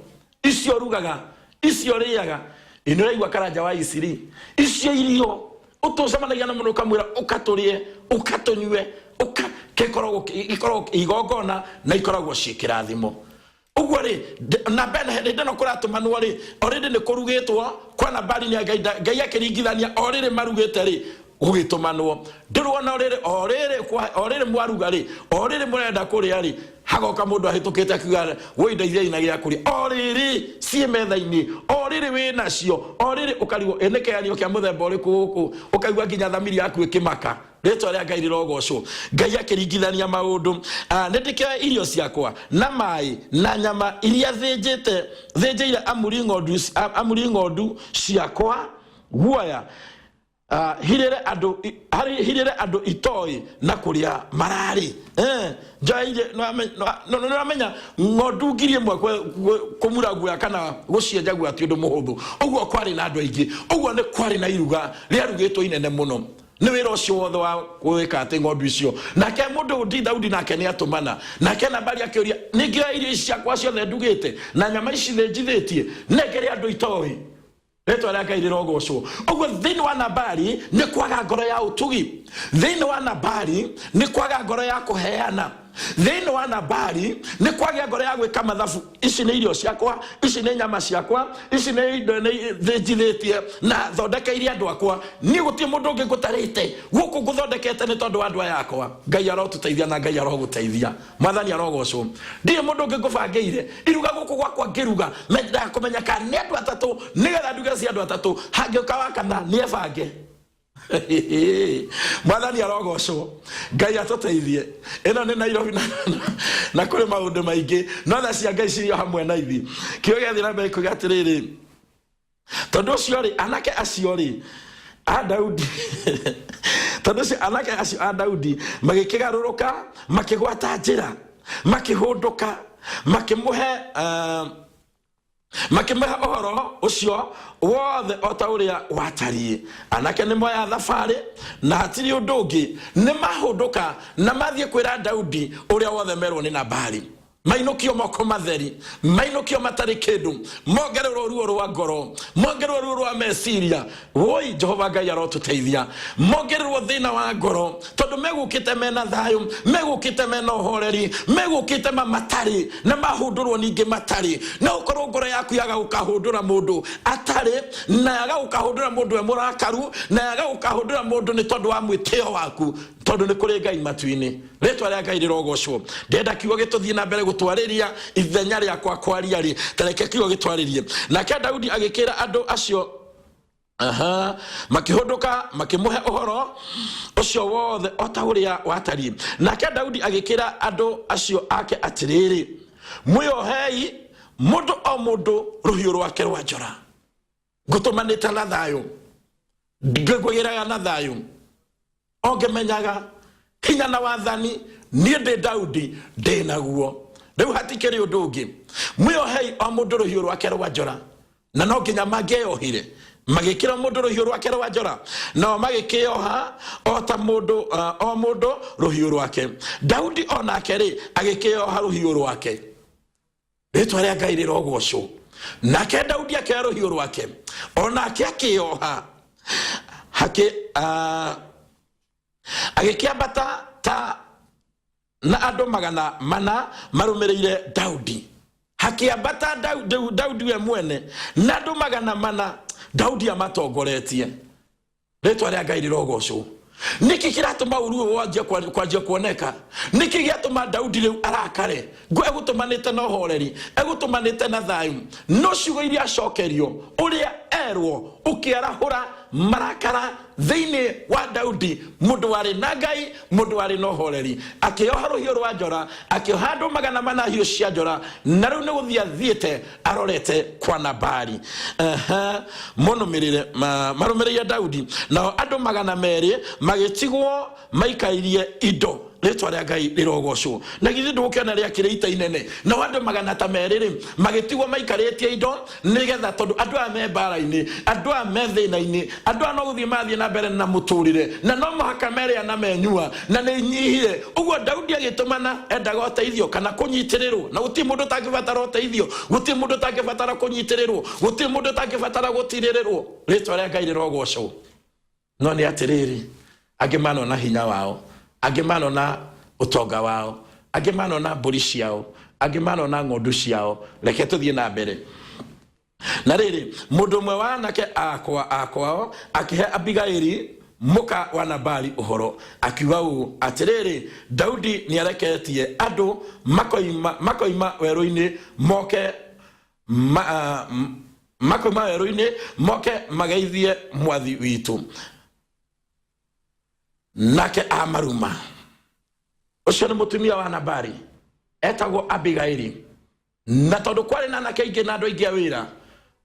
icio rugaga, icio rĩaga, ĩ nĩ ũraigua Karanja wa Isiri, icio irio ũtũcemanagia na mũndũ ũkamwĩra ũka tũrĩe, ũka tũnyue, ũka gĩkoragwo gĩkoragwo igongona na ikoragwo ciĩ kĩrathimo. Ũguo rĩ, na mbere hĩndĩ ĩno kũratũmanwo rĩ, o rĩndĩ nĩ kũrugĩtwo kwa Nabali nĩ Ngai, Ngai akĩringithania o rĩrĩ marugĩte rĩ, Gũgĩtũmanwo ndĩrwona rĩrĩ o rĩrĩ o rĩrĩ mwaruga rĩ, o rĩrĩ mũrenda kũrĩa rĩ, hagoka mũndũ ahĩtũkĩte akiuga, "Woi, ndeithiai na gĩa kũrĩa." O rĩrĩ ciĩ metha-inĩ, o rĩrĩ wĩ nacio, o rĩrĩ ũkarigwo ĩ nĩ kĩgeranio kĩa mũthemba ũrĩkũ gũkũ, ũkaigua nginya thamiri yaku ĩkĩmaka. Rĩtwa rĩa Ngai rĩrogocwo. Ngai akĩringithania maũndũ. Nĩ ndĩkĩoe irio ciakwa na maĩ na nyama iria thĩnjĩte thĩnjĩire amuri ng'ondu, amuri ng'ondu ciakwa guoya, hirĩre andũ hirĩre andũ itoĩ na kũrĩa mararĩ. Njoe irio, nĩũramenya ng'ondu 1,000 kũmura guoya kana gũcienja guoya ti ũndũ mũhũthũ. Ũguo kwarĩ na andũ aingĩ, ũguo nĩ kwarĩ na iruga rĩarugĩtwo inene mũno nĩ wĩra ũcio wothe wa gwĩka atĩ ng'ondu icio. Nake mũndũ ũndi Daudi nake nĩ atũmana, nake Nabali akĩũria, "Ningĩoya irio ici ciakwa ciothe ndugĩte na nyama ici thĩnjithĩtie nengere andũ itoĩ?" Rĩtwa rĩa Ngai rĩrogocwo. Ũguo thĩinĩ wa Nabali nĩ kwaga ngoro ya ũtugi, thĩinĩ wa Nabali nĩ kwaga ngoro ya kũheana, thĩinĩ wa Nabali nĩ kwagĩa ngoro ya gwĩka mathabu. Ici nĩ irio ciakwa, ici nĩ nyama ciakwa, ici nĩ indo nĩ thĩnjithĩtie na thondekeirie andũ akwa. Niĩ gũtirĩ mũndũ ũngĩ ngũtarĩte gũkũ, ngũthondekete nĩ tondũ wa andũ aya akwa. Ngai arotũteithia na Ngai arogũteithia. Mwathani arogocwo. Ndirĩ mũndũ ũngĩ ngũbangĩire iruga gũkũ gwakwa, ngĩruga mendaga kũmenya kana nĩ andũ atatũ, nĩgetha nduge cia andũ atatũ. Hangĩũka wa kana nĩ ebange. Mwathani arogocwo. Ngai atũteithie. Ĩno nĩ Nairobi na kũrĩ maũndũ maingĩ, no tha cia Ngai cirio hamwe na ithuĩ. Kĩo gĩathiĩ na mbere kuga atĩrĩrĩ, tondũ ũcio rĩ, anake acio rĩ a Daudi, tondũ ũcio anake acio a Daudi magĩkĩgarũrũka, makĩgwata njĩra, makĩhũndũka, makĩmũhe ũhoro ũcio wothe o ta ũrĩa watariĩ. Anake nĩ moya thabarĩ na hatirĩ ũndũ ũngĩ, nĩ mahũndũka na mathiĩ kwĩra Daudi ũrĩa wothe merwo nĩ Nabali. Mainũkio moko matheri, mainũkio matarĩ kĩndũ, mongererwo ruo rwa ngoro, mongererwo ruo rwa meciria. Woi, Jehova Ngai arotũteithia. Mongererwo thĩna wa ngoro, tondũ megũkĩte mena thayũ, megũkĩte mena ũhoreri, megũkĩte ma matarĩ na mahũndũrwo ningĩ matarĩ. No ũkorwo ngoro yaku yaga gũkahũndũra mũndũ atarĩ, na yaga gũkahũndũra mũndũ e mũrakaru, na yaga gũkahũndũra mũndũ nĩ tondũ wa mwĩtĩo waku, tondũ nĩ kũrĩ Ngai matu-inĩ. Rĩtwa rĩa Ngai rĩrogocwo. Ndĩrenda kiugo gĩtũthiĩ na mbere gũtwarĩria ithenya rĩakwa kwaria rĩ, tareke kiugo gĩtwarĩrie. Nake Daudi agĩkĩra andũ acio. Aha. Makĩhũndũka, makĩmũhe ũhoro ũcio wothe o ta ũrĩa watariĩ. Nake Daudi agĩkĩra andũ acio ake atĩrĩrĩ, "Mwĩohei mũndũ o mũndũ rũhiũ rwake rwa njora. Ngũtũmanĩte na thayũ, ngwĩraga na thayũ, ongĩmenyaga hinya na wathani niĩ ndĩ Daudi ndĩ naguo. Rĩu hatikĩrĩ ũndũ ũngĩ. Mwĩohei o mũndũ rũhiũ rwake rwa njora." Na no nginya mangĩeyohire. Magĩkĩra mũndũ rũhiũ rwake rwa njora, nao magĩkĩoha o ta mũndũ, o mũndũ rũhiũ rwake. Daudi o nake rĩ agĩkĩoha rũhiũ rwake. Rĩtwa rĩa Ngai rĩrogocwo. Nake Daudi akĩoya rũhiũ rwake, o nake akĩoha hakĩ agĩkĩambata ta na andũ 400 marũmĩrĩire Daudi. Hakĩambata Daudi we mwene na andũ 400, Daudi amatongoretie. Rĩtwa rĩa Ngai rĩrogocwo. Nĩkĩ kĩratũma ũru ũyũ wanjia kwanjia kuoneka? Nĩkĩ gĩatũma Daudi rĩu arakare? Ngo egũtũmanĩte na ũhoreri, egũtũmanĩte na thayũ, no ciugo iria acokerio, ũrĩa erwo, ũkĩarahũra marakara thĩinĩ wa Daudi, mũndũ warĩ na Ngai, mũndũ warĩ na ũhoreri. Akĩoha rũhiũ rwa njora, akĩoha andũ 400 hiũ cia njora, na rĩu nĩ gũthiĩ athiĩte arorete kwa Nabali. Aha, monũmĩrĩre marũmĩrĩire Daudi, nao andũ 200 magĩtigwo maikairie indo. Rĩtwa rĩa Ngai rĩrogocwo. Na githĩ ndũgũkĩona rĩakĩrĩ ita inene? Nao andũ magana ta merĩ rĩ magĩtigwo maikarĩtie indo, nĩgetha tondũ andũ aya me mbara-inĩ, andũ aya me thĩna-inĩ, andũ aya no gũthiĩ mathiĩ na mbere na mũtũrĩre, na no mũhaka merĩa na menyua na nĩ inyihire. Ũguo Daudi agĩtũmana, endaga ũteithio kana kũnyitĩrĩrwo, na gũtirĩ mũndũ ũtangĩbatara ũteithio, gũtirĩ mũndũ ũtangĩbatara kũnyitĩrĩrwo, gũtirĩ mũndũ ũtangĩbatara gũtirĩrĩrwo. Rĩtwa rĩa Ngai rĩrogocwo. No nĩ atĩrĩrĩ, angĩ manona hinya wao, angĩ manona ũtonga wao, angĩ manona mbũri ciao, angĩ manona ng'ondu ciao. Reke tũthiĩ na mbere. Na rĩrĩ, mũndũ ũmwe wa anake akwa akwao akĩhe Abigaili. Mũka wa Nabali ũhoro, akiuga ũũ, Atĩrĩrĩ, Daudi nĩareketie andũ makoima, makoima werũ-inĩ moke ma, uh, makoima werũ-inĩ moke mageithie mwathi witũ. Nake amaruma. Ũcio nĩ mũtumia wa Nabali, etagwo Abigaili. Na tondũ kwarĩ na anake aingĩ na andũ aingĩ a wĩra,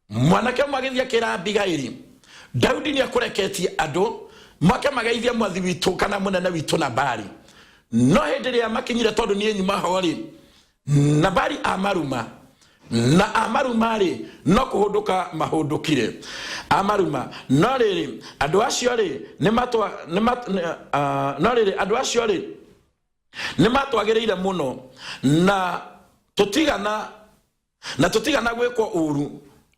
mwanake ũmwe agĩthiĩ akĩra Abigaili, Daudi nĩ akũreketie andũ moke mageithie mwathi witũ kana mũnene witũ Nabali. No hĩndĩ ĩrĩa makinyire, tondũ niĩ nyuma ho-rĩ, Nabali amaruma, na amaruma-rĩ, no kũhũndũka mahũndũkire. Amaruma. No rĩrĩ, andũ acio-rĩ, nĩmatwa, nĩmat, uh, no rĩrĩ, andũ acio-rĩ, nĩ matwagĩrĩire mũno na tũtigana na tũtigana gwĩkwo ũru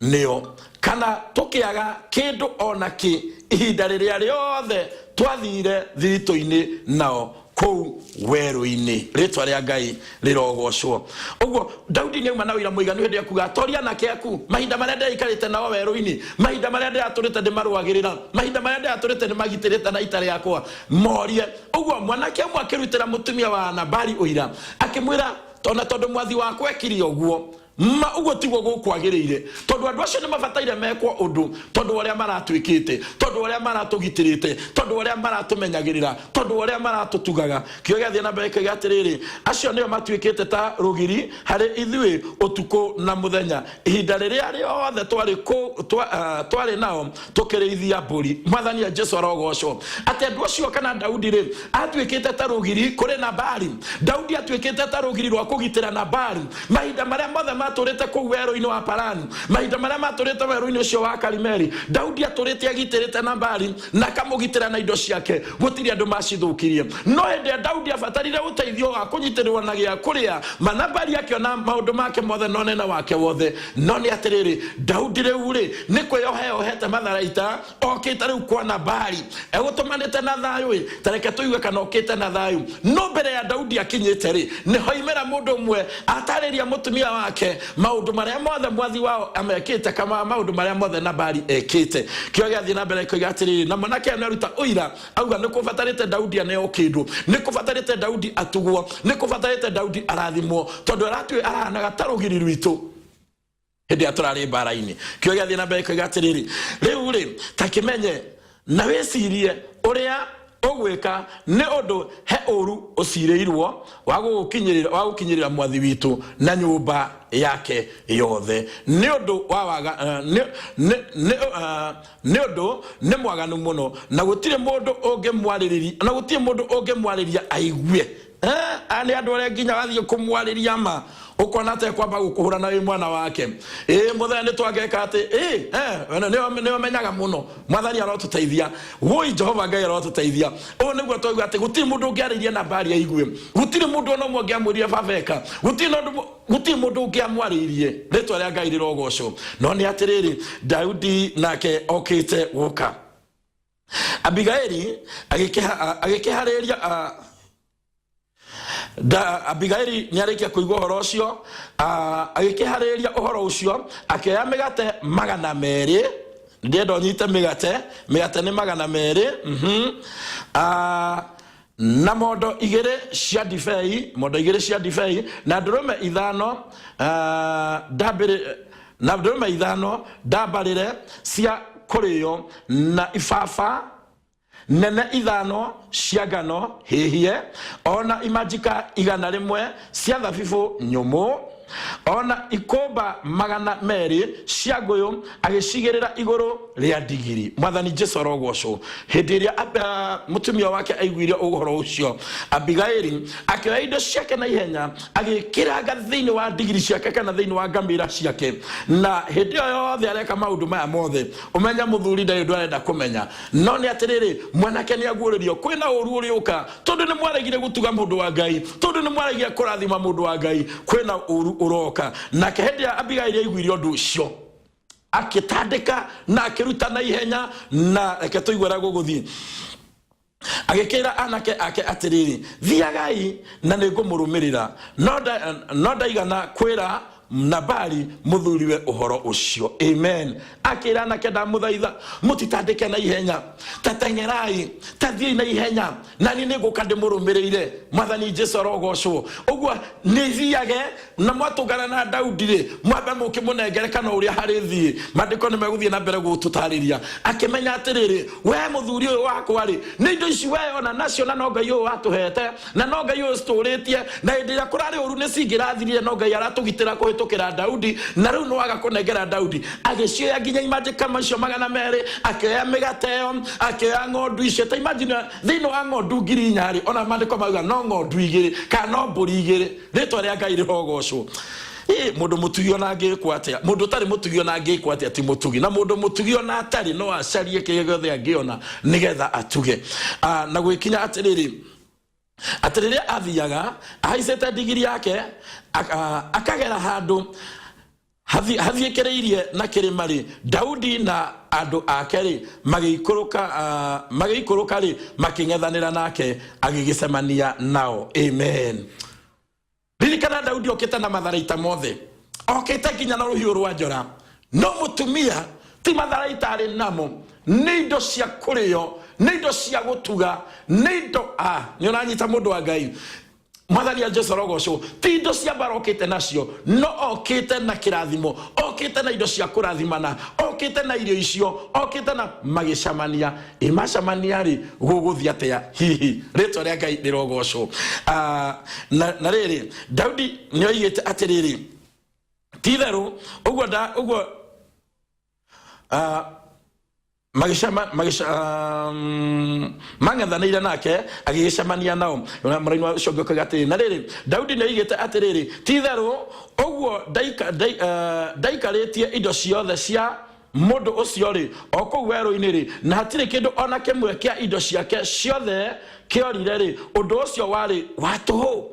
nĩo kana tũkĩaga kĩndũ o na kĩ ihinda rĩrĩa rĩothe twathire thiritũ-inĩ nao kũu werũ-inĩ. Rĩtwa rĩa Ngai rĩrogocwo. Ũguo Daudi nĩ auma na ũira mũiganu hĩndĩ ĩyo kuga toria anake aku mahinda marĩa ndĩraikarĩte nao werũ-inĩ, mahinda marĩa ndĩratũrĩte ndĩmarũagĩrĩra, mahinda marĩa ndĩratũrĩte ndĩmagitĩrĩte na ita rĩakwa, morie. Ũguo mwanake ũmwe akĩrutĩra mũtumia wa Nabali ũira, akĩmwĩra, ona tondũ mwathi wakwa ekire ũguo, ma ũguo tiguo gũkwagĩrĩire, tondũ andũ acio nĩ mabataire mekwo ũndũ tondũ wa ũrĩa maratwĩkĩte, tondũ wa ũrĩa maratũgitĩrĩte, tondũ wa ũrĩa maratũmenyagĩrĩra, tondũ wa ũrĩa maratũtugaga. Kĩo gĩathiĩ na mbere gĩkoiga atĩrĩrĩ, acio nĩo matuĩkĩte ta rũgiri harĩ ithuĩ ũtukũ na mũthenya, ihinda rĩrĩa rĩothe twarĩ kũ, twa, uh, twarĩ nao tũkĩrĩithia mbũri. Mwathani Jesu arogocwo. Atĩ andũ acio kana Daudi rĩ, atuĩkĩte ta rũgiri kũrĩ Nabali. Daudi atuĩkĩte ta rũgiri rwa kũgitĩra Nabali mahinda marĩa mothe matũrĩte kũu werũ-inĩ wa Parani, mahinda marĩa matũrĩte werũ-inĩ ũcio wa Karimeli. Daudi atũrĩte agitĩrĩte Nabali na akamũgitĩra na indo ciake, gũtirĩ andũ macithũkirie. No hĩndĩ ĩrĩa Daudi abatarire ũteithio wa kũnyitĩrĩrwo na gĩa kũrĩa, Nabali akĩona maũndũ make mothe na ũnene wake wothe. No nĩ atĩrĩrĩ, Daudi rĩu rĩ, nĩ kwĩyoha eyohete matharaita, okĩte rĩu kwa Nabali egũtũmanĩte na thayũ ĩ, ta reke tũigue kana okĩte na thayũ. No mbere ya Daudi akinyĩte rĩ, nĩ hoimĩra mũndũ ũmwe atarĩria mũtumia wake maũndũ marĩa mothe mwathi wao amekĩte, kama maũndũ marĩa mothe Nabali ekĩte. Kĩo gĩathiĩ na mbere koiga atĩrĩrĩ, na mwanake ũyũ nĩaruta ũira auga nĩ kũbatarĩte Daudi aneo kĩndũ, nĩ kũbatarĩte Daudi atugwo, nĩ kũbatarĩte Daudi arathimwo, tondũ aratue arahanaga ta rũgiri rwitũ hĩndĩ ĩrĩa tũrarĩ mbara-inĩ. Kĩo gĩathiĩ na mbere koiga atĩrĩrĩ, rĩu rĩ, ta kĩmenye na wĩcirie ũrĩa ũgwĩka, nĩ ũndũ he ũru ũcirĩirwo wa gũgũkinyĩrĩra wa gũkinyĩrĩra mwathi witũ na nyũmba yake yothe, nĩ ũndũ wa waga, eh, nĩ, nĩ, nĩ, eh, nĩ ũndũ nĩ mwaganu mũno, na gũtirĩ mũndũ ũngĩmwarĩrĩria, na gũtirĩ mũndũ ũngĩmwarĩria aigue. Eh, aya nĩ andũ arĩa nginya wathiĩ kũmwarĩria ma ũkona ta ekwamba gũkũhũra na wĩ mwana wake. Ĩ mũthenya nĩ twangeka atĩ ĩ eh, nĩo menyaga mũno. Mwathani arotũteithia, woi Jehova Ngai arotũteithia. Ũũ nĩguo twaigua atĩ gũtirĩ mũndũ ũngĩarĩirie Nabali aigue, gũtirĩ mũndũ ona ũmwe ũngĩamwĩrire baba eka, gũtirĩ na ũndũ, gũtirĩ mũndũ ũngĩamwarĩirie. Rĩtwa rĩa Ngai rĩrogocwo. No nĩ atĩrĩrĩ, Daudi nake okĩte gũka. Abigaili agĩkĩharĩria Abigaili nĩarĩkia kũigua ũhoro ũcio, agĩkĩharĩria ũhoro ũcio, akĩoya mĩgate 200. Ndĩrenda ũnyite mĩgate, mĩgate nĩ 200, na mondo 2 cia ndibei, mondo 2 cia ndibei, na ndũrũme 5 ndambĩrĩ na ndũrũme 5 ndambarĩre cia kũrĩo, na ibaba nene 5 cia ngano hĩhie, o na imanjika 100 cia thabibũ nyũmũ, o na ikũmba 200 cia ngũyũ, agĩcigĩrĩra igũrũ rĩa ndigiri. Mwathani Jesu arogocwo. Hĩndĩ ĩrĩa mũtumia wake aiguire ũhoro ũcio, Abigaili akĩoya indo ciake na ihenya, agĩkĩranga thĩinĩ wa ndigiri ciake kana thĩinĩ wa ngamĩra ciake. Na hĩndĩ ĩyo yothe areka maũndũ maya mothe, ũmenye mũthuri ndarĩ ũndũ arenda kũmenya. No nĩ atĩrĩrĩ, mwanake nĩ aguũrĩrio kwĩna ũru ũrĩũka, tondũ nĩ mwaregire gũtuga mũndũ wa Ngai, tondũ nĩ mwaregire kũrathima mũndũ wa Ngai, kwĩna ũru ũroka. Nake hĩndĩ ya Abigaili aiguire ũndũ ũcio, akĩtandĩka na akĩruta na ihenya. Na reke tũigue ũrĩa gũgũthiĩ. Agĩkĩra anake ake atĩrĩrĩ, thiagai na nĩ ngũmũrũmĩrĩra. No ndaigana kwĩra Nabali mũthuriwe ũhoro ũcio. Amen. Akĩra anake, ndamũthaitha mũtitandĩke na ihenya, tateng'erai, tathiĩi na ihenya, na niĩ nĩngũka ndĩmũrũmĩrĩire. Mwathani Jesu arogocwo. Ũguo nĩthiage na mwatũngana na Daudi rĩ, mwambe mũkĩmũnengere kana ũrĩa harĩ thiĩ. Maandĩko nĩ megũthiĩ na mbere gũtũtarĩria. Akĩmenya atĩrĩrĩ, we mũthuri ũyũ wakwa rĩ, nĩ indo ici weyona nacio, na no Ngai ũyũ watũhete, na no Ngai ũyũ citũrĩtie, na hĩndĩ ĩrĩa kũrarĩ ũru nĩ cingĩrathirire, no Ngai aratũgitĩra kũhĩtũkĩra Daudi, na rĩu nĩ waga kũnengera Daudi. Agĩcioya nginya imanjĩka macio 200, akĩoya mĩgate ĩyo, akĩoya ng'ondu icio. Ta imagine, thĩinĩ wa ng'ondu 4,000 rĩ, ona maandĩko mauga no ng'ondu igĩrĩ kana no mbũri igĩrĩ. Rĩtwa rĩa Ngai rĩrogocwo. Ĩ, mũndũ mũtugi ona angĩkwo atĩa, mũndũ ũtarĩ mũtugi ona angĩkwo atĩa ti mũtugi, na mũndũ mũtugi ona atarĩ no acarie kĩrĩa gĩothe angĩona nĩgetha atuge. Na gwĩkinya atĩrĩrĩ, atĩ rĩrĩa athiaga ahaicĩte ndigiri yake, akagera handũ hathiĩkĩrĩirie na kĩrĩma rĩ, Daudi na andũ ake rĩ magĩikũrũka rĩ, makĩng'ethanĩra nake, agĩgĩcemania nao. Amen. Ririkana Daudi okĩte na matharaita mothe, okĩte nginya na rũhiũ rwa njora, no mũtumia ti matharaita arĩ namo, nĩ indo cia kũrĩo, nĩ indo cia gũtuga, nĩ indo, nĩ ũranyita mũndũ wa Ngai. Mwathani Jesu arogocwo. Ti indo cia mbara okĩte nacio, no okĩte na kĩrathimo, okĩte na indo cia kũrathimana, okĩte na irio icio, okĩte na magĩcamania. Ĩ macamania rĩ, gũgũthiĩ atĩa hihi? Rĩtwa rĩa Ngai rĩrogocwo. Na rĩrĩ, Daudi nĩ oigĩte atĩrĩrĩ, ti itherũ ũguo nda ũguo magĩcema magĩca mang'ethanĩire nake, agĩgĩcemania nao. Na mũraini wa ũcio ũngĩ ũkoiga atĩrĩ, na rĩrĩ, Daudi nĩ oigĩte atĩrĩrĩ, ti itherũ ũguo ndaikarĩtie indo ciothe cia mũndũ ũcio rĩ, o kũu werũ-inĩ rĩ, na hatirĩ kĩndũ o na kĩmwe kĩa indo ciake ciothe kĩorire rĩ, ũndũ ũcio warĩ wa tũhũ.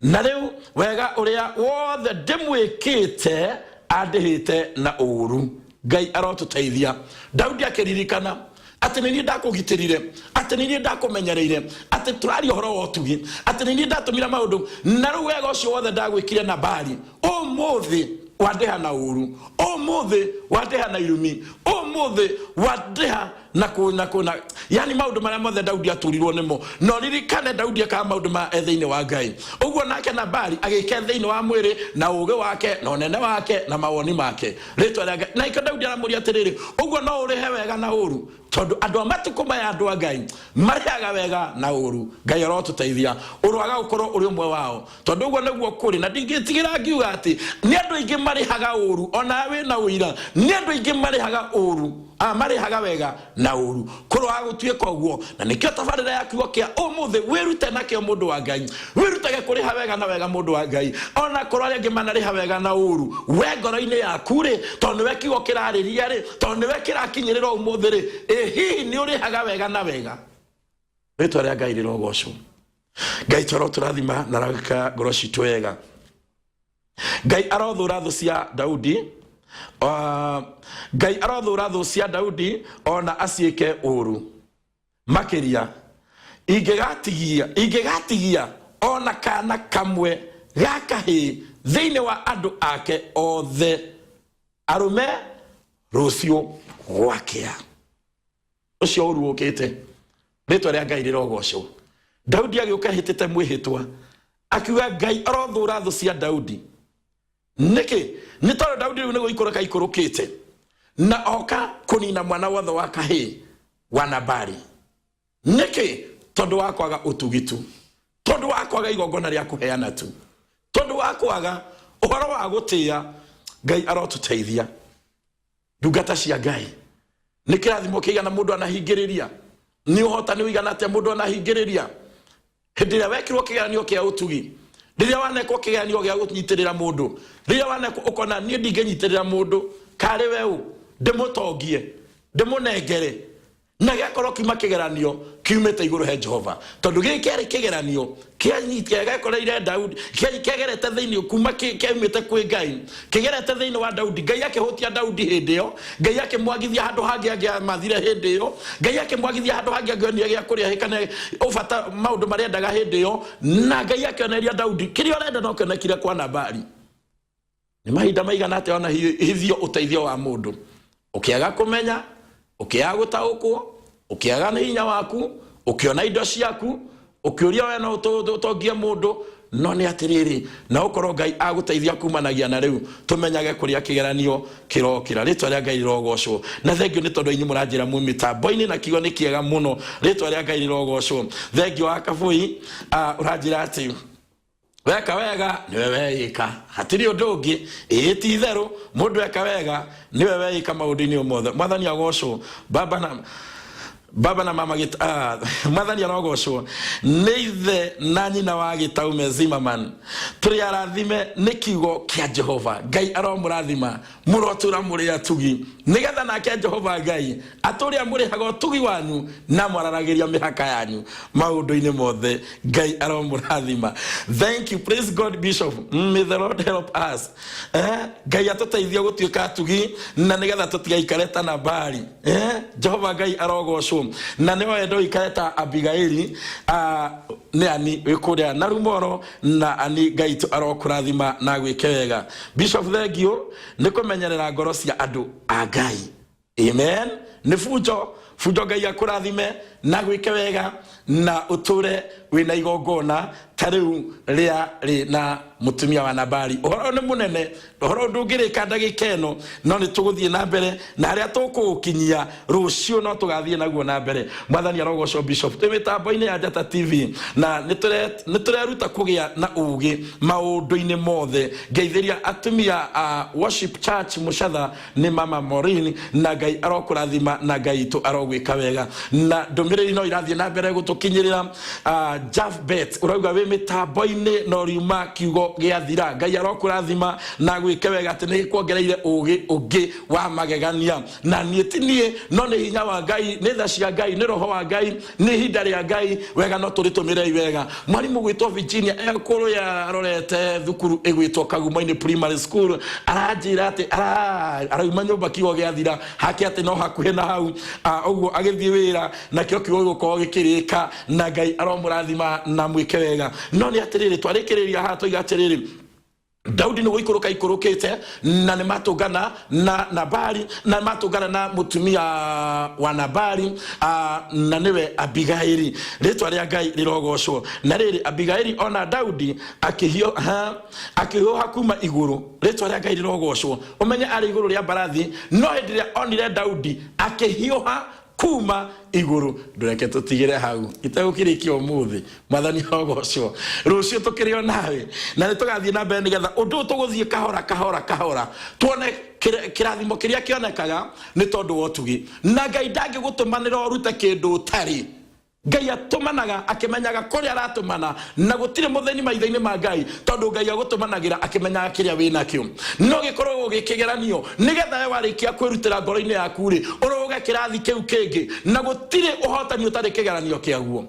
Na rĩu wega ũrĩa wothe ndĩmwĩkĩte andĩhĩte na ũũru. Ngai arotũteithia. Daudi akĩririkana atĩ nĩ niĩ ndakũgitĩrire, atĩ nĩ niĩ ndakũmenyereire, atĩ tũraria ũhoro wa ũtugi, atĩ nĩ niĩ ndatũmire maũndũ, na rĩu wega ũcio wothe ndagwĩkire Nabali, ũmũthĩ wandĩha na ũũru, ũmũthĩ wandĩha na irumi, ũmũthĩ wandĩha na kũ na kũ na yani maũndũ marĩa mothe Daudi aturirwo nĩmo. No ririkane Daudi ekaga maũndũ ma e thĩinĩ wa Ngai. Ũguo nake Nabali agĩka thĩinĩ wa mwĩrĩ na ũũgĩ wake na ũnene wake na mawoni make. Rĩtwa rĩa Ngai. Na ikĩo Daudi aramũria atĩrĩrĩ, ũguo no ũrĩhe wega na ũũru? Tondũ andũ a matukũ maya, andũ a Ngai marĩhaga wega na ũũru. Ngai arotũteithia, ũroaga gũkorwo ũrĩ ũmwe wao, tondũ ũguo nĩguo kũrĩ. Na ndingĩtigĩra ngiuga atĩ nĩ andũ aingĩ marĩhaga ũũru, ona wĩna ũira, nĩ andũ aingĩ marĩhaga ũũru, marĩhaga wega na ũũru. Kũroaga gũtuĩka ũguo. Na nĩkĩo tabarĩra ya kiugo kĩa ũmũthĩ, wĩrute nakĩo mũndũ wa Ngai, wĩrutage kũrĩha wega na wega mũndũ wa Ngai, ona korwo arĩa angĩ manarĩha wega na ũũru, we ngoro-inĩ yaku rĩ, tondũ nĩwe kiugo kĩrarĩria rĩ, tondũ nĩwe kĩrakinyĩrĩra ũmũthĩ rĩ, ĩ hihi nĩ ũrĩhaga wega na wega? Rĩtwa rĩa Ngai rĩrogocwo. Ngai twarwo tũrathima na aragĩka ngoro citũ wega. Ngai arothũra thũ cia Daudi, Ngai arothũra thũ cia Daudi ona aciĩke ũũru makĩria, ingĩgatigia ona kana kamwe ga kahĩĩ thĩinĩ wa andũ ake othe arũme rũciũ gwakĩa. Ũcio ũru ũkĩte, rĩtwa rĩa Ngai rĩrogocwo. Daudi agĩũka ehĩtĩte mwĩhĩtwa, akiuga Ngai arothũra thũ cia Daudi. Nĩkĩ? Nĩ tondũ Daudi rĩu nĩ gũikũrũka ikũrũkĩte na oka kũnina mwana wothe wa kahĩĩ wa Nabali. Nĩkĩ? Tondũ wa kwaga ũtugi tu, tondũ wa kwaga igongona rĩa kũheana tu, tondũ wa kwaga ũhoro wa gũtĩa. Ngai arotũteithia. Ndungata cia Ngai, nĩ kĩrathimo kĩigana mũndũ anahingĩrĩria? Nĩ ũhotani ũigana atĩa mũndũ anahingĩrĩria? Hĩndĩ ĩrĩa wekirwo kĩgeranio kĩa ũtugi, rĩrĩa wanekwo kĩgeranio gĩa gũnyitĩrĩra mũndũ, rĩrĩa wanekwo ũkona niĩ ndingĩnyitĩrĩra mũndũ, karĩ we ũ ndĩmũtongie, ndĩmũnengere. Na gĩakorwo kiuma kĩgeranio kiumĩte igũrũ he Jehova, tondũ gĩkĩ kĩarĩ kĩgeranio kĩagekoreire Daudi, kĩagerete thĩinĩ kuma kĩaumĩte kwĩ Ngai, kĩgerete thĩinĩ wa Daudi. Ngai akĩhũtia Daudi hĩndĩ ĩyo, Ngai akĩmwagithia handũ hangĩ angĩamathire hĩndĩ ĩyo, Ngai akĩmwagithia handũ hangĩ angĩonire gĩa kũrĩa kana ũbata maũndũ marĩa endaga hĩndĩ ĩyo, na Ngai akĩonereria Daudi kĩrĩa ũrenda no kĩonekire kwa Nabali. Nĩ mahinda maigana atĩa ona hithio ũteithio wa mũndũ, ũkĩaga kũmenya, ũkĩaga gũtaũkwo, ũkĩaga nĩ hinya waku, ũkĩona indo ciaku, ũkĩũria we no ũtongie mũndũ. No nĩ atĩrĩrĩ, na ũkorwo Ngai agũteithia kumanagia na rĩu tũmenyage kũrĩa kĩgeranio kĩrokĩra. Rĩtwa rĩa Ngai rĩrogocwo. Na thengio nĩ tondũ inyuĩ mũranjĩra mwĩ mĩtambo-inĩ na kiugo nĩ kĩega mũno. Rĩtwa rĩa Ngai rĩrogocwo. Thengio wa Kabũi, ũranjĩra atĩ weka wega niwe weika, hatirĩ ũndũ ũngĩ. Ĩĩ, ti itherũ, mũndũ eka wega niwe weika maũndũ-inĩ mothe. Mwathani agocwo. Baba na baba na mama git, mwathani arogocwo. Nĩ ithe na nyina wa Gĩtaume Zimmerman, tũrĩ arathime nĩ kiugo kĩa Jehova. Ngai aromũrathima, mũrotũra mũrĩ atugi, nĩgetha nake Jehova Ngai atũrĩa mũrĩhaga ũtugi wanyu na mwararagĩria mĩhaka yanyu maũndũ-inĩ mothe. Ngai aromũrathima. Thank you. Praise God, Bishop. May the Lord help us. Ngai atũteithie gũtuĩka atugi na nĩgetha tũtigaikare ta Nabali. Jehova Ngai arogocwo. Na nĩ wendo ũikare ta Abigaili. Nĩ ani wĩ kũrĩa na rumoro na ani Ngai tu arokũrathima na gwĩke wega. Bishop, thengio nĩ kũmenyerera ngoro cia andũ a Ngai. Amen. Nĩ bunjo bunjo. Ngai akũrathime na gwĩke wega na ũtũre wĩna igongona ta rĩu rĩa rĩ na mũtumia wa Nabali. Ũhoro nĩ mũnene, ũhoro ndũngĩrĩka ndagĩka ĩno, no nĩ tũgũthiĩ na mbere na harĩa tũkũũkinyia rũciũ no tũgathiĩ naguo na mbere. Mwathani arogocwo. Bishop, twĩ mĩtambo-inĩ ya Njata TV na nĩ tũreruta kũgĩa na ũgĩ maũndũ-inĩ mothe. Ngeithĩria atumia a Worship Church Mũcatha, nĩ Mama Maureen, na Ngai arokũrathima na Ngai itũ arogwĩka wega. Na ndũmĩrĩri no irathiĩ na mbere gũtũkinyĩrĩra. Jafbet ũrauga wĩ mĩtambo-inĩ no riuma kiugo gĩathira. Ngai arokũrathima na gwĩke wega, atĩ nĩ gĩkuongereire ũgĩ ũngĩ wa magegania. Na niĩ ti niĩ, no nĩ hinya wa Ngai, nĩ tha cia Ngai, nĩ roho wa Ngai, nĩ ihinda rĩa Ngai wega, no tũrĩtũmĩrei wega. Mwarimũ gwĩtwo Virginia ekũrĩa arorete thukuru ĩgwĩtwo Kagumo-inĩ Primary School aranjĩra atĩ arauma nyũmba kiugo gĩathira hake, atĩ no hakuhĩ na hau, ũguo agĩthiĩ wĩra nakĩo kiugo gĩgũkorwo gĩkĩrĩka. Na Ngai aromũrathima na mwĩke wega. No nĩ atĩrĩrĩ, twarĩkĩrĩria haha tũiga atĩrĩrĩ, Daudi nĩ gũikũrũka ikũrũkĩte na nĩ matũngana na Nabali, na matũngana na mũtumia wa Nabali, na nĩwe Abigaili. Rĩtwa rĩa Ngai rĩrogocwo. Na rĩrĩ, Abigaili ona Daudi akĩhiũha kuma igũrũ. Rĩtwa rĩa Ngai rĩrogocwo. Ũmenye arĩ igũrũ rĩa mbarathi, no hĩndĩ ĩrĩa onire Daudi akĩhiũha kuma igũrũ. Ndũreke tũtigĩre hau itegũkĩrĩkia ũmũthĩ. Mwathani ogocwo. Rũciũ tũkĩrĩ o nawe na nĩ tũgathiĩ na mbere, nĩgetha ũndũ ũyũ tũgũthiĩ kahora kahora kahora tuone kĩrathimo kĩrĩa kĩonekaga nĩ tondũ wa ũtugi. Na Ngai ndangĩgũtũmanĩra ũrute kĩndũ ũtarĩ. Ngai atũmanaga akĩmenyaga kũrĩa aratũmana, na gũtirĩ mũthĩni maitho-inĩ ma Ngai, tondũ Ngai agũtũmanagĩra akĩmenyaga kĩrĩa wĩ nakĩo. No gĩkoragwo gĩkĩgeranio nĩgetha we warĩkia kwĩrutĩra ngoro-inĩ yaku rĩ, ũrũge kĩrathi kĩu kĩngĩ. Na gũtirĩ ũhotani ũtarĩ kĩgeranio kĩaguo.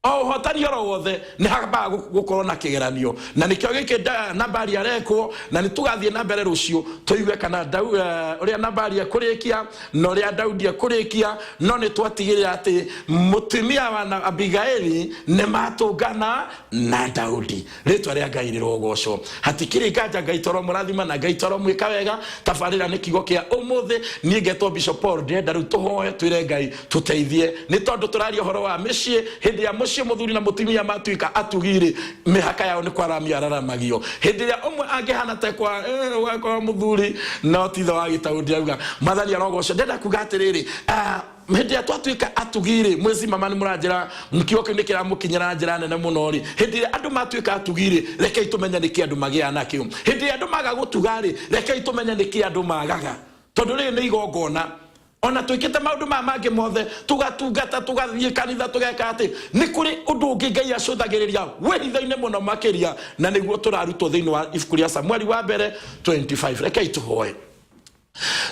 O ũhotani oro wothe nĩ hambaga gũkorwo na kĩgeranio, na nĩkĩo gĩkĩ Nabali arekwo. Na nĩ tũgathiĩ na mbere rũciũ tũigue kana ũrĩa Nabali ekũrĩkia na ũrĩa Daudi ekũrĩkia. No nĩ twatigĩrĩra atĩ mũtumia wa Abigaili nĩ matũngana na Daudi. Rĩtwa rĩa Ngai rĩrogocwo. Hatikĩrĩ nganja Ngai toro mũrathima na Ngai toro mwĩka wega. Tabarĩra nĩ kiugo kĩa ũmũthĩ. Niĩ ngetwo Bishop Paul. Ndĩrenda rĩu tũhoe twĩre Ngai tũteithie, nĩ tondũ tũraria ũhoro wa mĩciĩ. Hĩndĩ ya mũciĩ mũthuri na mũtumia matuĩka atugi-rĩ, mĩhaka yao nĩ kwaramio araramagio. Hĩndĩ ĩrĩa ũmwe angĩhana ta kwa ũgakorwo mũthuri no ti ithe wa gĩtaũ. Ndĩrauga Mwathani arogocwo. Ndĩrenda kuga atĩrĩrĩ, hĩndĩ ĩrĩa twatuĩka atugi-rĩ, mwĩci mama nĩ mũranjĩra kiugo kĩu nĩ kĩramũkinyĩra na njĩra nene mũno rĩ. Hĩndĩ ĩrĩa andũ matuĩka atugi-rĩ, rekei tũmenye nĩkĩ andũ magĩaga nakĩo. Hĩndĩ ĩrĩa andũ maga gũtuga-rĩ, rekei tũmenye nĩkĩ andũ magaga, tondũ rĩrĩ nĩ igongona. Ona twĩkĩte maũndũ maya mangĩ mothe, tũgatungata, tũgathiĩ kanitha, tũgeka atĩ, nĩ kũrĩ ũndũ ũngĩ Ngai acũthagĩrĩria wĩhitho-inĩ mũno makĩria, na nĩguo tũrarutwo thĩinĩ wa ibuku rĩa Samueli wa mbere 25. Rekei tũhoe.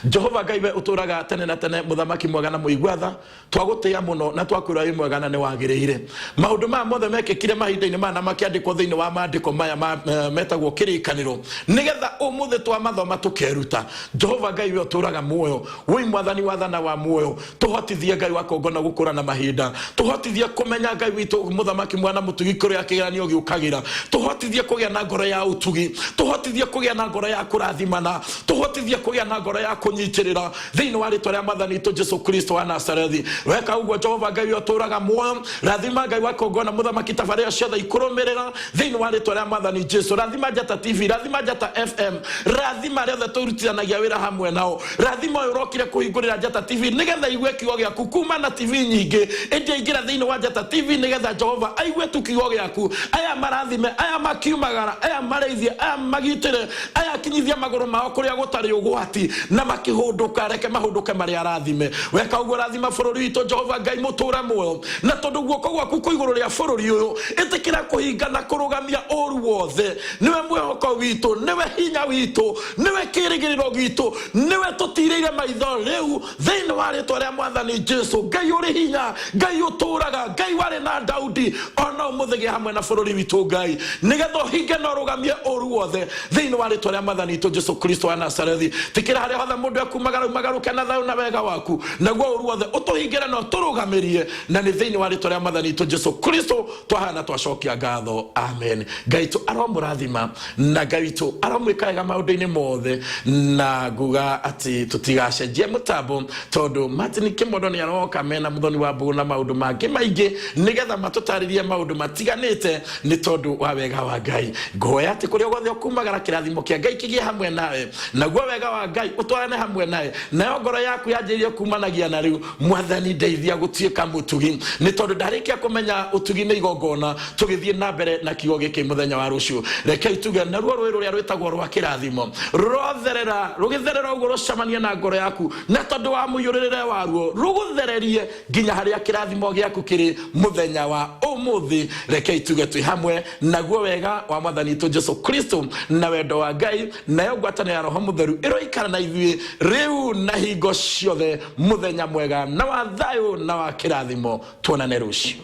Jehova Ngai, we ũtũraga tene na tene, mũthamaki mwega na mũigua tha, twagũtĩĩa mũno na twakwĩra wĩ mwega na nĩ wagĩrĩire. Maũndũ maya mothe mekĩkire mahinda-inĩ maya na makĩandĩkwo thĩinĩ wa maandĩko maya ma, metagwo kĩrĩkanĩro, nĩgetha ũmũthĩ twamathoma tũkeruta. Jehova Ngai, we ũtũraga muoyo, wĩ mwathani wa tha na wa muoyo, tũhotithie Ngai wa kũngona gũkũra na mahinda, tũhotithie kũmenya Ngai witũ mũthamaki mwana mũtugi kũrĩa kĩgeranio gĩũkagĩra, tũhotithie kũgĩa na ngoro ya ũtugi, tũhotithie kũgĩa na ngoro ya kũrathimana, tũhotithie kũgĩa na ngoro ya kũnyitĩrĩra thĩinĩ wa rĩtwa rĩa mwathani witũ Jesu Kristo wa Nazarethi. Weka ũguo Jehova Ngai ũrĩa ũtũũraga muoyo, rathima Ngai wa kũngona mũthamaki tabarĩra ciothe ikũrũmĩrĩra thĩinĩ wa rĩtwa rĩa mwathani Jesu. Rathima Njata TV, rathima Njata FM, rathima arĩa othe tũrutithanagia wĩra hamwe nao, rathima ũyũ ũrokire kũhingũrĩra Njata TV nĩgetha igue kiugo gĩaku kuma na TV nyingĩ, ĩndĩ aingĩra thĩinĩ wa Njata TV nĩgetha Jehova aigue tu kiugo gĩaku. Aya marathime, aya makiumagara, aya marĩithie, aya magitĩre, aya akinyithie magũrũ mao kũrĩa gũtarĩ ũgwati, na makĩhũndũka reke mahũndũke marĩ arathime. Weka ũguo rathima bũrũri witũ Jehova Ngai mũtũra muoyo, na tondũ guoko gwaku kwĩ igũrũ rĩa bũrũri ũyũ, ĩtĩkĩra kũhinga na kũrũgamia ũru wothe. Nĩwe mwĩhoko witũ, nĩwe hinya witũ, nĩwe kĩĩrĩgĩrĩro gitũ, nĩwe tũtirĩire maitho rĩu thĩinĩ wa rĩtwa rĩa mwathani Jesu. Ngai ũrĩ hinya, Ngai ũtũraga, Ngai warĩ na Daudi, ona ũmũthĩ gĩa hamwe na bũrũri witũ Ngai, nĩgetha ũhinge na ũrũgamie ũru wothe thĩinĩ wa rĩtwa rĩa mwathani witũ Jesu Kristo wa Nazarethi. Tikĩra harĩa hothe mũndũ ekumagara umagarũke na thayũ na wega waku, naguo ũru wothe ũtũhingĩre na ũtũrũgamĩrie, na nĩ thĩinĩ wa rĩtwa rĩa mwathani witũ Jesu Kristo twahana twacokia ngatho, amen. Ngai witũ aromũrathima na Ngai witũ aromwĩka wega maũndũ-inĩ mothe, na nguga atĩ tũtigacenjie mũtambo tondũ Martin Kĩmondo nĩ aroka mena Mũthoni wa Mbũgũ na maũndũ mangĩ maingĩ nĩgetha matũtarĩrie maũndũ matiganĩte nĩ tondũ wa wega wa Ngai. Ngũhoya atĩ kũrĩa guothe ũkumagara kĩrathimo kĩa Ngai kĩgĩe hamwe nawe, naguo wega wa Ngai ũtwarane hamwe nawe, nayo ngoro yaku yanjĩrĩrie kumanagia na rĩu. Mwathani ndeithia gũtuĩka mũtugi, nĩ tondũ ndarĩkia kũmenya ũtugi nĩ igongona. Tũgĩthiĩ na mbere na kiugo gĩkĩ mũthenya wa rũciũ, rekei tuge naruo rũĩ rũrĩa rwĩtagwo rwa kĩrathimo rũrotherera, rũgĩtherera ũguo rũcemanie na ngoro yaku, na tondũ wa mũiyũrĩrĩre waruo rũgũthererie nginya harĩa kĩrathimo gĩaku kĩrĩ mũthenya wa ũmũthĩ. Rekei tuge twĩ hamwe, naguo wega wa mwathani witũ Jesu Kristo na wendo wa Ngai nayo ngwatanĩro ya Roho Mũtheru ĩroikara na ithuĩ rĩu na hingo ciothe. Mũthenya mwega na wa thayũ na wa kĩrathimo, tuonane rũciũ.